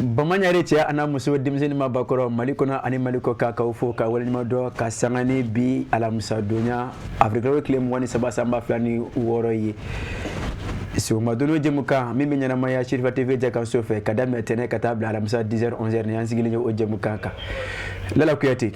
Bamaɲare cɛ a n'a muso, denmisɛnnin maabakɔrɔ, Mali kɔnɔ ani Mali kɔ kan, k'aw fo ka waleɲuman dɔn ka sanga ni bi alamisadonya avril tile 23 san 2006 ye. Sɔgɔma jɛmukan min bɛ ɲɛnamaya Sirifa TV jɛkanso fɛ ka daminɛ tɛnɛ ka taa bila alamisa 10h 11h, ni an sigilen ye o jɛmukan kan. Lala Kuyate,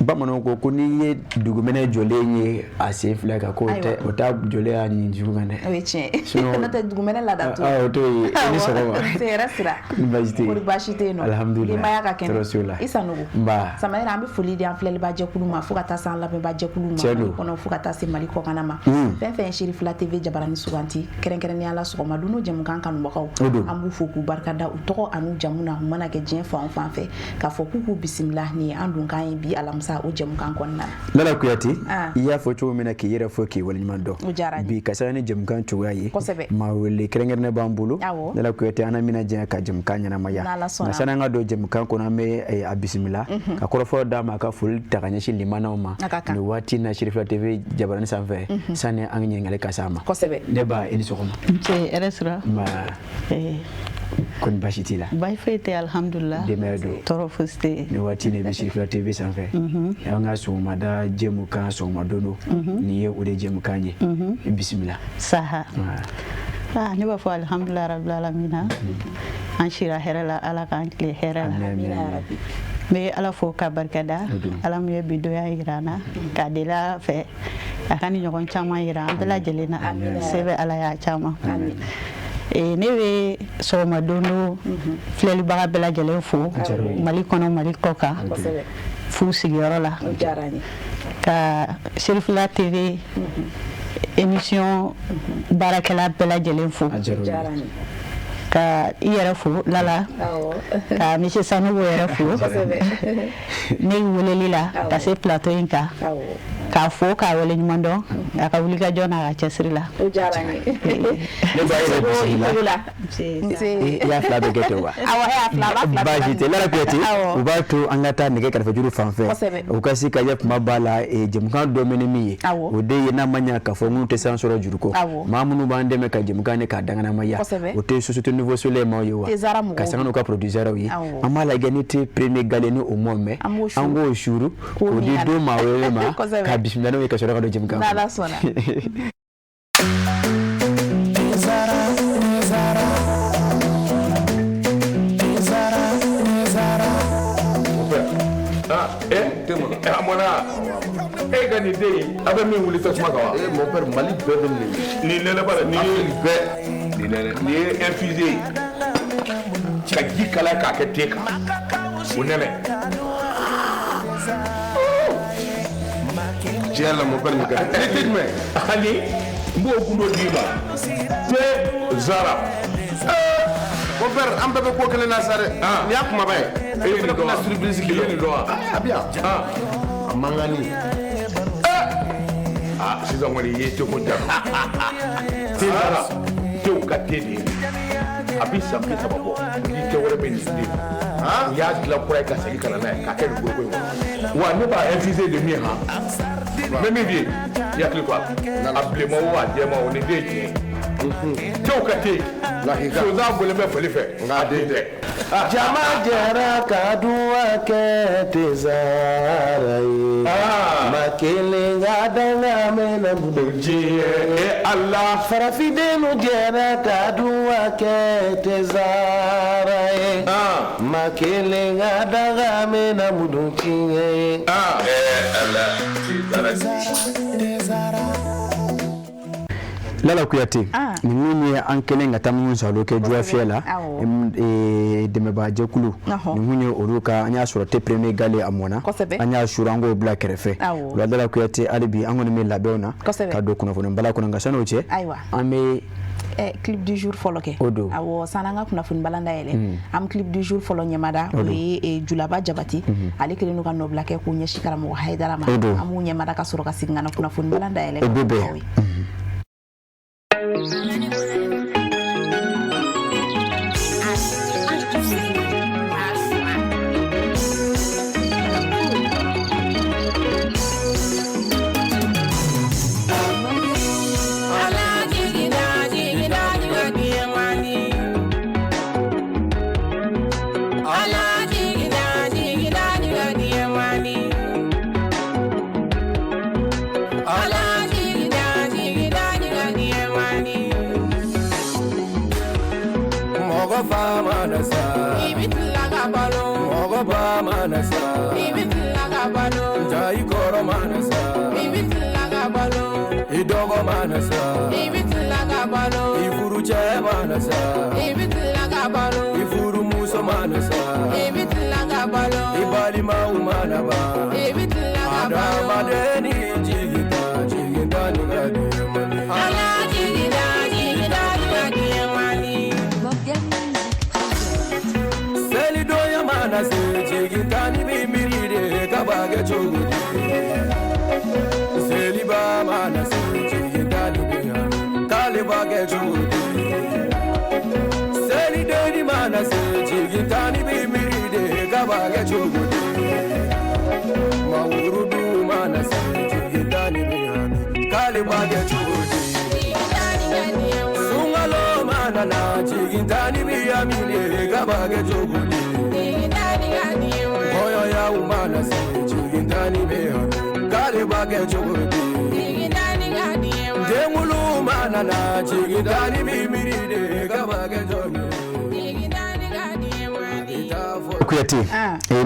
bamananw ko ko n'i ye dugumɛnɛ jɔlen ye a sen fila kan, ko o t'a jɔlen y'a ɲin jugu kan dɛ. O ye tiɲɛ ye, n'o tɛ dugumɛnɛ laada t'o ye. O t'o ye. I ni sɔgɔma. Nse, hɛrɛ sira. Baasi tɛ yen. Kɔri baasi tɛ yen nɔ? Alhamdulilayi. Denbaya ka kɛnɛ? Tɔɔrɔ t'u la. I Sanogo. Nba. Samayɛrɛ, an bɛ foli di an filɛliba jɛkulu ma fo ka taa se an lamɛnba jɛkulu ma. Tiɲɛ don. Mali kɔnɔ fo ka taa se Mali kɔkanna ma. Fɛn fɛn ye Sirifila TV jabarani suganti, kɛrɛnkɛrɛnnenya la sɔgɔma dunno jɛmukan kanubagaw, O don. an b'u fo k'u barikada u tɔgɔ an'u jamu na, u mana kɛ diɲɛ fan o fan fɛ, k'a fɔ k'u k'u bisimila. Nin ye an donkan ye bi alamisa o jɛmukan kɔnɔna na. Lala Kuyate, i y'a fɔ cogo min na, k'i yɛrɛ fo k'i waleɲuman dɔn. O diyara n ye. Bi ka sanga ni jɛmukan cogoya ye, Kosɛbɛ. Maa wele kɛrɛnkɛrɛnnen b'an bolo. Lala Kuyate, an bɛna jɛ ka jɛmukan ɲɛnamaya. N'Ala sɔnna. Nka sani an ka don jɛmukan kɔnɔ, an bɛ a bisimila ka kɔrɔfɔ d'a ma, ka foli ta ka ɲɛsin limanaw ma A ka kan. Nin waati na Sirifila TV jabarani sanfɛ, sani an ka ɲininkali ka s'a ma. Ne ba, i ni sɔgɔma. Nse, hɛrɛ sira. Nba. Eh, Kɔni baasi t'i la? Baasi foyi tɛ, alhamdulilah. Denbaya don? Tɔɔrɔ fosi tɛ yen. Nin waati in bɛ Sirifila TV sanfɛ, an ka sɔgɔmada jɛmukan sɔgɔma don, nin ye o de jɛmukan ye. I bisimila. Saha. Ah, ne b'a fɔ alhamdulilah rabil alamina. An sira hɛrɛ la, Ala k'an tile hɛrɛ la. Amin, amin. N bɛ Ala fo ka barika da. Ala min ye bi donya yira an na, k'a deli Ala fɛ a ka ni ɲɔgɔn caman yira an bɛɛ lajɛlen na. Se bɛ Ala y'a caman. Ne bɛ sɔgɔma dondo filɛlibaga bɛɛ lajɛlen fo Mali kɔnɔ, Mali kɔ kan, f'u sigiyɔrɔ la, O diyara n ye. ka Serifila TV émission baarakɛla bɛɛ lajɛlen fo, A diyara O u ye. diyara n ye. Ka i yɛrɛ fo Lala, ka monsieur Sanogo yɛrɛ fo ne weleli la ka se plateau in kan, k'a fo k'a waleɲuman dɔn a ka wulikajɔ n'a ka cɛsiri la. O diyara n ye. Ne ba, yɛrɛ bisimila. I togo la. Nse. I y'a fila bɛɛ kɛ ten wa? Awɔ, e y'a fila, a b'a fila bɛɛ Baasi tɛ, Lala Kuyate. Awɔ. U b'a to an ka taa nɛgɛ kɛrɛfɛjuru fan fɛ, u ka se ka yɛ kuma b'a la. Jɛmukan dɔ bɛ ni min ye, o de ye n'a ma ɲɛ k'a fɔ minnu tɛ san sɔrɔ juru kɔ, maa minnu b'an dɛmɛ ka jɛmukan ne k'a danganamaya, o tɛ Société Nouveau Soleil maaw ye wa? Tɛ Zara mɔgɔw. Ka sanga n'u ka producteur ye. Awɔ. An b'a lajɛ ni te premier gale ni o mɔ mɛn, An b'o an k'o suuru k'o di min don maa wɛrɛ ma, ka bisimila n'o ye ka sɔrɔ ka don jɛmukan N'Ala kɔnɔ. sɔnna. Ah, eh, a mɔna e ka nin den in, a bɛ min wuli tasuma kan wa? Eh, mon père, Mali bɛɛ bɛ nin ye. Nin nɛnɛ ba la, nin ye Afrique bɛɛ. Nin nɛnɛ, nin ye infusé ye ka ji kalaya k'a kɛ te kan, o nɛnɛ. Tiɲɛ yɛrɛ la, mon père, nin ka di. Ni te jumɛn? Ani n b'o gundo d'i ma, te Zara. Mon père, an bɛɛ bɛ ko kelen na sa dɛ. Ah. Nin y'a kumaba ye. E ye nin dɔn wa? Fana surprise I k'i ye la. nin dɔn wa? A bi yan. Ah. A mankanni. Ah, sisan kɔni i ye teko ja. Te Zara, tew ka te de ye nin ye. A bi san 30 bɔ ni te wɛrɛ bɛ nin den. U y'a dilan kura ye ka segin ka na n'a ye k'a kɛ nin foroko in kɔnɔ wa. Ne b'a infusé de min han, n bɛ min f'i ye, i hakili to a la, a bilenman o, a jɛman o, nin den ye tiɲɛ ye. Tew ka te. Lahika. Sonsan bɔlen bɛ fali fɛ, Nka a den tɛ. Jama jɛra ka duwa kɛ Tezara ye. Ah. Ma kelen ka danga mɛnna mudo. Diɲɛ e Ala. Farafindenw jɛra ka duwa kɛ Tezara ye. Ah. Ma kelen ka danga mɛnna mudo tiɲɛ ye. Ah, eh Ala, te Zara. Lala Kuyate, Ah. nin kun ye an kɛlen ka taa minnu salo kɛ juya fiyɛ la, dɛmɛbaajɛkulu, nin kun ye olu ka. An y'a sɔrɔ te premier gale a mɔna, an y'a suuru, an k'o bila kɛrɛfɛ. O la, Lala Kuyate, hali bi an kɔni bɛ labɛnw na ka don kunnafoni bala kɔnɔ, nka san'o cɛ, Ayiwa. an bɛ Clip du jour fɔlɔ kɛ. O don. Awɔ, sanni an ka kunnafoni balan dayɛlɛ, an bɛ clip du jour fɔlɔ ɲɛmada. O O don. ye Julaba Jabate, ale kɛlen don ka nɔbila kɛ k'o ɲɛsin karamɔgɔ Hayidara ma. O don. An b'u ɲɛmada ka sɔrɔ ka segin ka na kunnafoni balan dayɛlɛ. O bɛ bɛn. Ala jigina jigina. Dimɔgɔ mana sa, I bɛ tila ka balo. I furucɛ mana sa, I bɛ tila ka balo. I furumuso mana sa, I bɛ tila ka balo. I balimaw mana ban, I bɛ tila ka balo. Adamaden ni jigita, jigita ni ka di man di. Ala jigida, jigida ni ka di man di. Morgan Music présente. Selidonya mana se, jigita ni bi miiri de k'a b'a kɛ cogo di? Seliba mana se, jigita ni bi hami k'ale b'a kɛ cogo di? Selideni mana se, jigita ni bi miiri de k'a b'a kɛ cogo di? Mawurudu mana se, jigita ni bi hami k'ale b'a kɛ cogo di? Jigida ni ka di man di. Sunkalo mana na, jigita ni bi hami de k'a b'a kɛ cogo di? Jigida ni ka di man di. Kɔɲɔyaw mana se, jigintani bɛ hami k'ale b'a kɛ cogo di? Jigida ni ka di man di. Denkulu mana na, jigintani b'i miiri de k'a b'a kɛ cogo di? Jigida ni ka di man di. A bɛ taa fɔ. Kuyate,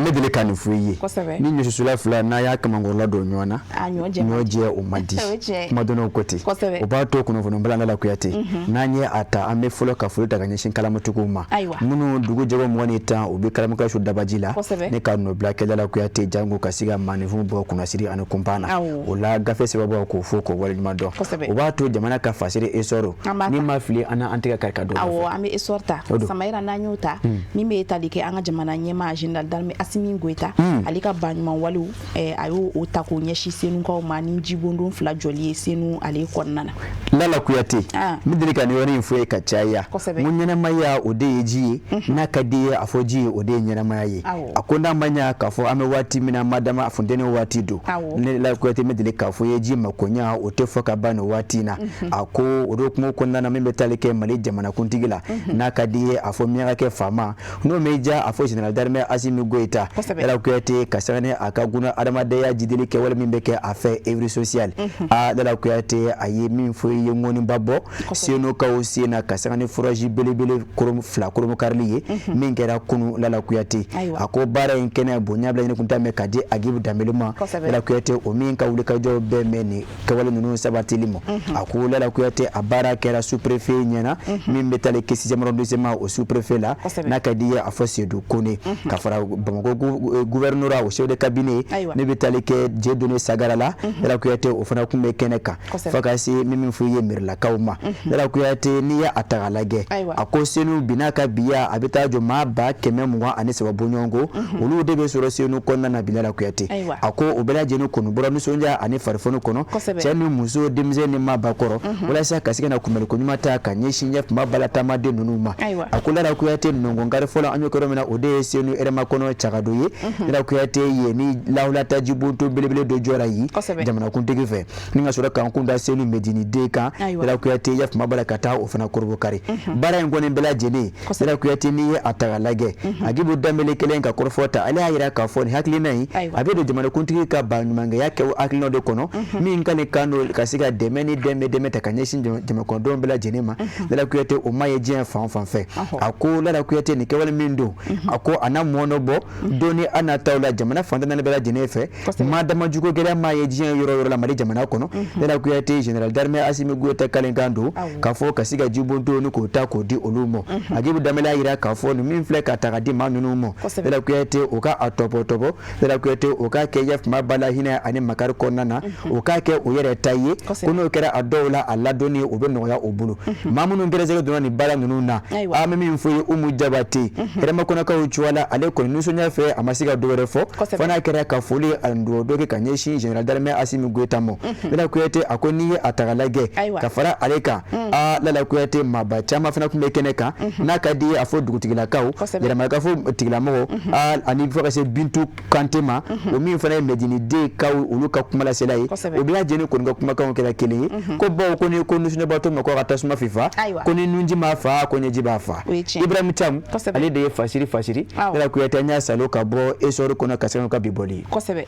ne deli ka nin fɔ i ye. Kosɛbɛ. Ni ɲɔsusula fila n'a y'a kamankɔrɔla don ɲɔgɔn na, A ɲɔ jɛ ɲɔ jɛ o man di. O ye tiɲɛ ye. Kumadɔnnaw ko ten. Kosɛbɛ. O b'a to kunnafoni balanda la, Kuyate, n'an ye a ta, an bɛ fɔlɔ ka foli ta ka ɲɛsin kalamatigiw ma, Ayiwa. minnu dugu jɛgɔ 21, u bɛ kalamakɛlaw su dabaji la Kosɛbɛ. ne ka nɔ bila kɛda la, Kuyate, jango ka se ka maaninfinw bɔ kunnasiri ani kunpan na. Awɔ. O la, gafe sababu k'o fo k'o waleɲuman dɔn. Kosɛbɛ. O b'a to jamana ka fasiri Essor, An b'a ni ta. ma fili, an na an tɛgɛ kari ka don. Awɔ, an bɛ Essor ta. O don. Samayira, n'an y'o ta, min bɛ tali kɛ an ka jamana ɲɛmaa général d'armée Asimi Goïta, ale ka baɲuman walew, a y'o o ta k'o ɲɛsin Senukaw ma ni jibondon fila jɔli ye Senu ale kɔnɔna na. Lala Kuyate, Ah. n bɛ deli ka nin yɔrɔ in fɔ ye ka caya. Kosɛbɛ. N ko ɲɛnamaya, o de ye ji ye. N'a ka di ye a fɔ ji ye, o de ye ɲɛnamaya ye. Awɔ. A ko n'a ma ɲa k'a fɔ an bɛ waati min na, madama funteni waati don, Awɔ. ne Lala Kuyate, n bɛ deli k'a fɔ ye, ji makoɲa o tɛ fɔ ka ban nin waati in na. A ko o de kungo kɔnɔna na, min bɛ taali kɛ Mali jamanakuntigi la, n'a ka di ye a fɔ miyankakɛ faama, n'o m'i diya a fɔ général d'armée Asimi Goïta. Kosɛbɛ. Lala Kuyate, ka sanga ni a ka guna adamadenya jideli kɛwale min bɛ kɛ a fɛ œuvre sociale, a Lala Kuyate, a ye min fɔ i ye, ŋɔniba bɔ Senukaw sen na ka sanga ni forage belebele korom fila koromokarili ye min kɛra kunu. Lala Kuyate, Ayiwa. a ko baara in kɛnɛ bonya bila ɲini kunta mɛn ka di Agibu Danbele ma. Kosɛbɛ. Lala Kuyate, o min ka wulikajɔ bɛɛ mɛn nin kɛwale ninnu sabatili ma, a ko Lala Kuyate, a baara kɛra sous-préfet ɲɛna, min bɛ taali kɛ sixième arrondissement, o sous-préfet la, Kosɛbɛ. n'a ka di ye a fɔ Seydou Kone, ka fara Bamakɔ gouverneur, o chef de cabinet, Ayiwa. ne bɛ taali kɛ Dieudonné Sagara la. Lala Kuyate, o fana kun bɛ kɛnɛ kan, Kosɛbɛ. fo ka se min fɔ i ye mirilakaw ma. Lala Kuyate, n'i ye a ta k'a lajɛ, Ayiwa. a ko Senu bi n'a ka biya, a bɛ taa jɔ maa 123 bɔɲɔgɔnko, olu de bɛ sɔrɔ Senu kɔnɔna na bi. Lala Kuyate, Ayiwa. a ko o bɛɛ lajɛlen kɔni bɔra nisɔndiya ani farifoni kɔnɔ, Kosɛbɛ. cɛ ni muso, denmisɛn ni maabakɔrɔ, walasa ka se ka na kunbɛnliko ɲuman ta ka ɲɛsin ɲɛ kuma balataamaden ninnu ma. Ayiwa. A ko Lala Kuyate, nɔngɔnkari fɔlɔ an y'o kɛ yɔrɔ min na, o de ye Senu Hɛrɛmakɔnɔ Cagado ye. Lala Kuyate, yen ni lawulata jibonto belebele dɔ jɔra yen Kosɛbɛ. jamanakuntigi fɛ, ni ka sɔrɔ k'an kun da Senu Mediniden kan. Ayiwa. Lala Kuyate, ya kuma bala ka taa o fana korobokari baara in kɔni bɛɛ lajɛlen. Kosɛbɛ. Lala Kuyate, n'i ye a ta k'a lajɛ, Agibu Danbele kelen ka kɔrɔfɔ ta, ale y'a yira k'a fɔ nin hakilina in, Ayiwa. a bɛ don jamanakuntigi ka baɲumankɛya kɛ hakilina de kɔnɔ, min k'ale kan don ka se ka dɛmɛ ni dɛmɛ ta ka ɲɛsin jamanakɔnɔdenw bɛɛ lajɛlen ma. Lala Kuyate, o ma ye diɲɛ fan o fan fɛ. A ko Lala Kuyate, nin kɛwale min don, a ko a n'a mɔnɔ bɔ don ni an nataw la jamana fantan naani bɛɛ lajɛlen fɛ. Kosɛbɛ. Ma dama jugu gɛlɛya ma ye diɲɛ yɔrɔ o yɔrɔ la Mali jamana kɔnɔ, Lala Kuyate, général d'armée Asimi Goïta kalen kan don Awɔ. k'a fɔ ka se ka jibonto ni k'o ta k'o di olu ma. Agibu Danbele y'a yira k'a fɔ nin min filɛ ka ta ka di maa ninnu ma, Kosɛbɛ. Lala Kuyate, o ka a tɔpɔ tɔpɔ. Lala Kuyate, o k'a kɛ yafama ba la hinɛ ani makari kɔnɔna na, o k'a kɛ o yɛrɛ ta ye. Kosɛbɛ. Ko n'o kɛra, a dɔw la a ladonni o bɛ nɔgɔya o bolo. Maa minnu gɛrɛsɛgɛ donna nin baara ninnu na, Ayiwa. an bɛ min fɔ ye, Umu Jabate, Hɛrɛmakɔnɔkaw cogoya la, ale kɔni nisɔndiya fɛ, a ma se ka dɔ wɛrɛ fɔ, Kosɛbɛ. fo n'a kɛra ka foli ani dugawu dɔ kɛ ka ɲɛsin général d'armée Asimi Goïta ma. Lala Kuyate, a ko n'i ye a ta k'a lajɛ, Ayiwa. ka fara ale kan, aa Lala Kuyate, maaba caman fana tun bɛ kɛnɛ kan, n'a ka di ye a fɔ dugutigilakaw, Kosɛbɛ. yɛrɛmakafo tigilamɔgɔw, aa ani fo ka se Bintu Kante ma, o min fana ye Mediniden kaw olu ka kumalasela ye. Kosɛbɛ. O bɛɛ lajɛlen kɔni ka kumakanw kɛra kelen ye, ko bawo ko ni ko nisɔndiyabaatɔ ma ko a ka tasuma fifa, Ayiwa. ko ni nunji m'a fa, ko ɲɛji b'a fa. O ye tiɲɛ. Ibrahim Thiam, Kosɛbɛ. ale de ye fasiri fasiri. Awɔ. Lala Kuyate, an y'a salo ka bɔ Essor kɔnɔ ka se ka bi bɔli ye. Kosɛbɛ.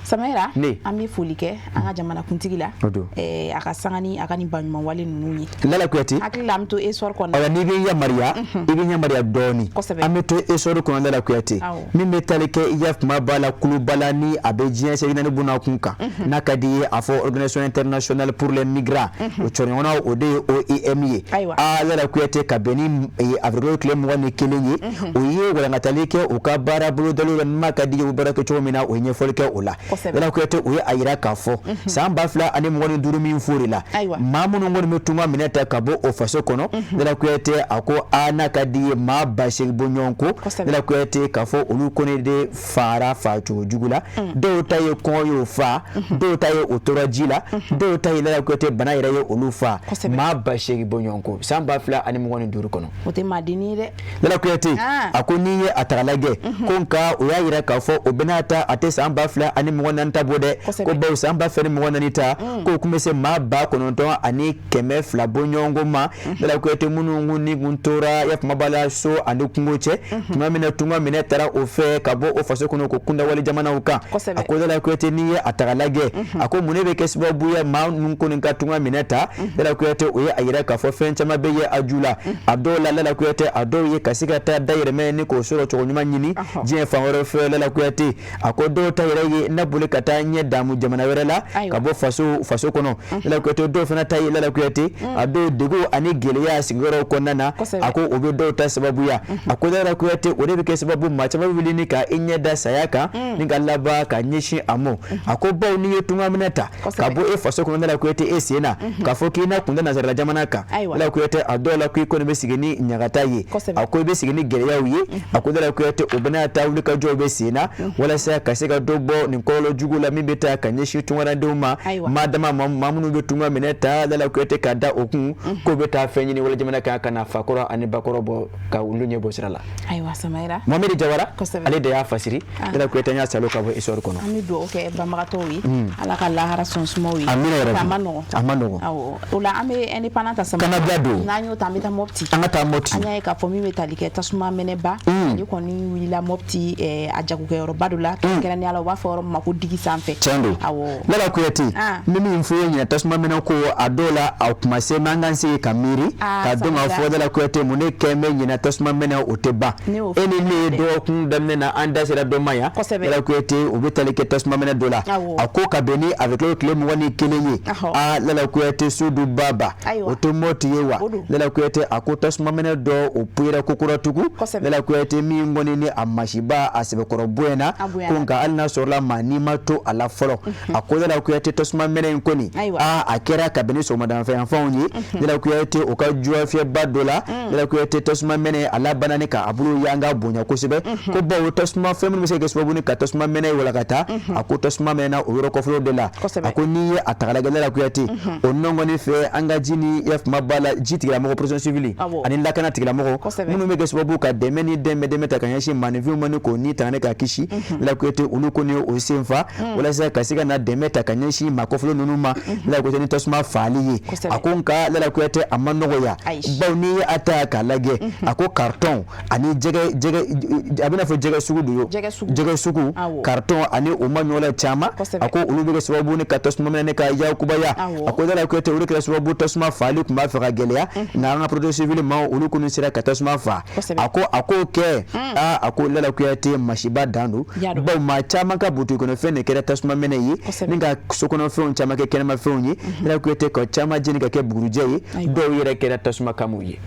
Samayira, an bɛ foli kɛ an ka jamanakuntigi la, a ka sanga ni a ka nin baɲuman wale ninnu ye. Lala Kuyate, hakili la an bɛ to Essor kɔnɔ. Ayiwa, n'i bɛ yamaruya, i bɛ yamaruya dɔɔni. An bɛ to Essor kɔnɔ, Lala Kuyate, min bɛ tali kɛ i ya kuma b'a la kuluba la, ni a bɛ diɲɛ seleke naani bunakun kan, n'a ka di i ye a fɔ Organisation internationale pour les migrants, o cɔrɔɲɔgɔnna o de ye OIM ye. Aa Lala Kuyate, ka bɛn ni avril tile 21 ye, o ye walankatali kɛ u ka baara bolodaliw la. N'a ka di ye, u baara kɛ cogo min na, o ye ɲɛfɔli kɛ o la. Lala Kuyate, o ye a yira k'a fɔ san 2025 min fori la, maa minnu kɔni bɛ tunga minɛ ta ka bɔ o faso kɔnɔ, Lala Kuyate, a ko a n'a ka di ye maa 8000 bɔ ɲɔgɔn kɔ, Lala Kuyate, k'a fɔ olu kɔni de fara facogo jugu la. Dɔw ta ye kɔngɔ y'o fa, dɔw ta ye o tora ji la, dɔw ta ye, Lala Kuyate, bana yɛrɛ ye olu fa. Maa 8000 bɔ ɲɔgɔn kɔ san 2025 kɔnɔ. O tɛ maadenni ye dɛ. Lala Kuyate, a ko n'i ye a taga lajɛ ko nka o y'a yira k'a fɔ o bɛna ta a tɛ san 2024 ta bɔ dɛ, ko bawo san 2024 ta, k'o tun bɛ se maa 9200 bɔ ɲɔgɔn ma, Lala Kuyate, minnu ni kun tora ya kuma b'a la so ani kungo cɛ tuma min na tunga minɛ taara o fɛ ka bɔ o faso kɔnɔ ko kundawale jamanaw kan. A ko Lala Kuyate, n'i ye a taga lajɛ, a ko mun de bɛ kɛ sababu ye maa ninnu kɔni ka tunga minɛ ta? Lala Kuyate, o ye a yira k'a fɔ fɛn caman bɛ ye a ju la. A dɔw la, Lala Kuyate, a dɔw ye ka se ka taa dayirimɛ ni k'o sɔrɔ cogo ɲuman ɲini diɲɛ fan wɛrɛ fɛ. Lala Kuyate, a ko dɔw ta yɛrɛ ye na boli ka taa ɲɛ damu jamana wɛrɛ la ka bɔ faso kɔnɔ. Lala Kuyate, dɔw fana ta ye, Lala Kuyate, a dɔw degun ani gɛlɛya sigiyɔrɔw kɔnɔna na, a ko o bɛ dɔw ta sababuya. A ko Lala Kuyate, o de bɛ kɛ sababu maa caman bɛ wuli ni ka i ɲɛ da saya kan ni ka laban ka ɲɛsin a ma. A ko bawo n'i ye tungaminɛ ta ka bɔ e faso kɔnɔ, Lala Kuyate, e sen na k'a fɔ k'i na kunda nansarala jamana kan, Lala Kuyate, a dɔw la k'i kɔni bɛ sigi ni ɲagata ye, a ko i bɛ sigi ni gɛlɛyaw ye. A ko Lala Kuyate, o bɛna taa wulikajɔw bɛ sen na walasa ka se ka dɔ bɔ nin kɔlɔlɔ jugu la min bɛ taa ka ɲɛsin tungaradenw ma, maa dama maa minnu bɛ tunga minɛ ta, Lala Kuyate, ka da o kun k'o bɛ taa fɛn ɲini wali jamana kan ka na fakɔrɔ ani bakɔrɔ bɔ ka olu ɲɛ bɔ sira la. Ayiwa Samayira, Mohamed Jawara, ale de y'a fasiri. Lala Kuyate, an y'a salo ka bɔ Essor kɔnɔ. An bɛ dugawu kɛ banbagatɔw ye, Ala ka lahara sɔn sumaw ye. Amina yarabi. A ma nɔgɔn. A ma nɔgɔn. Awɔ, o la an bɛ indépendant ta Samayira. Kana bila don. N'an y'o ta, an bɛ taa Mopti. An ka taa Mopti. An y'a ye k'a fɔ min bɛ tali kɛ tasuma mɛnɛba, ale kɔni wulila Mopti a jagokɛyɔrɔba dɔ la, kɛrɛnkɛrɛnnenya la u b'a fɔ yɔrɔ min ma ko Digi sanfɛ. Tiɲɛ don. Awɔ. Lala Kuyate, n bɛ min fɔ i ye ɲinɛ tasuma mɛnɛ ko, a dɔw la a kuma se m'an k'an sigi ka miiri ka dɔn k'a fɔ, Lala Kuyate, mun de kɛ bɛ ɲinɛ tasuma mɛnɛ o tɛ ban. E ni ne ye dɔgɔkun daminɛ na, an da sera dɔ ma yan, Lala Kuyate, o bɛ tali kɛ tasuma mɛnɛ dɔ la. A ko ka bɛn ni avril tile 21 ye, aa Lala Kuyate, so baba o tɛ Mopti ye wa? Lala Kuyate, a ko tasuma mɛnɛ dɔ o puyera kokura tugun, Lala Kuyate, min kɔni ni a masiba a sɛbɛkɔrɔ bonyana, ko nka hali n'a sɔrɔla maa n'i ma to a la fɔlɔ. A ko Lala Kuyate, tasuma mɛnɛ in kɔni, aa a kɛra ka bɛn ni sɔgɔmadafɛ yanfanw ye, Lala Kuyate, o ka juwafiyɛba dɔ la. Lala Kuyate, tasuma mɛnɛ a labanna ni ka a bolo yanga bonya kosɛbɛ, ko bawo tasuma fɛn minnu bɛ se ka kɛ sababu ni ka tasuma mɛnɛ walakata, a ko tasuma mɛnɛna o yɔrɔ kɔfɛlaw de la. A ko n'i ye a ta k'a lajɛ, Lala Kuyate, o nɔngɔni fɛ an ka ji ni yafama b'a la ji tigilamɔgɔ, protection civile ani lakana tigilamɔgɔ minnu bɛ kɛ sababu ka dɛmɛ ni dɛmɛ ta ka ɲɛsin maaninfinw ma ni k'o ni tanga ni k'a kisi, Lala Kuyate, olu kɔni o senfa walasa ka se ka na dɛmɛ ta ka ɲɛsin maa kɔfɛlen ninnu ma, Lala Kuyate, ni tasuma faali ye. A ko nka Lala Kuyate, a ma nɔgɔya, bawo n'i ye a ta k'a lajɛ, a ko carton ani jɛgɛ jɛgɛ, a bɛna fɔ jɛgɛ sugu don, jɛgɛ sugu, carton ani o ma ɲɔgɔnna caman, a ko olu bɛ kɛ sababu ni ka tasuma minɛ ka yakubaya. A ko Lala Kuyate, olu kɛra sababu tasuma faali tun b'a fɛ ka gɛlɛya, nka an ka protection civile maaw, olu kɔni sera ka tasuma fa. A ko a k'o kɛ, aa a ko Lala Kuyate, masiba dan don, bawo maa caman ka butigi kɔnɔfɛn de kɛra tasuma minɛ ye ni ka sokɔnɔfɛnw caman kɛ kɛnɛmafɛnw ye, Lala Kuyate, ka caman jeni ka kɛ bugurujɛ ye, dɔw yɛrɛ kɛra tasuma kamuw ye.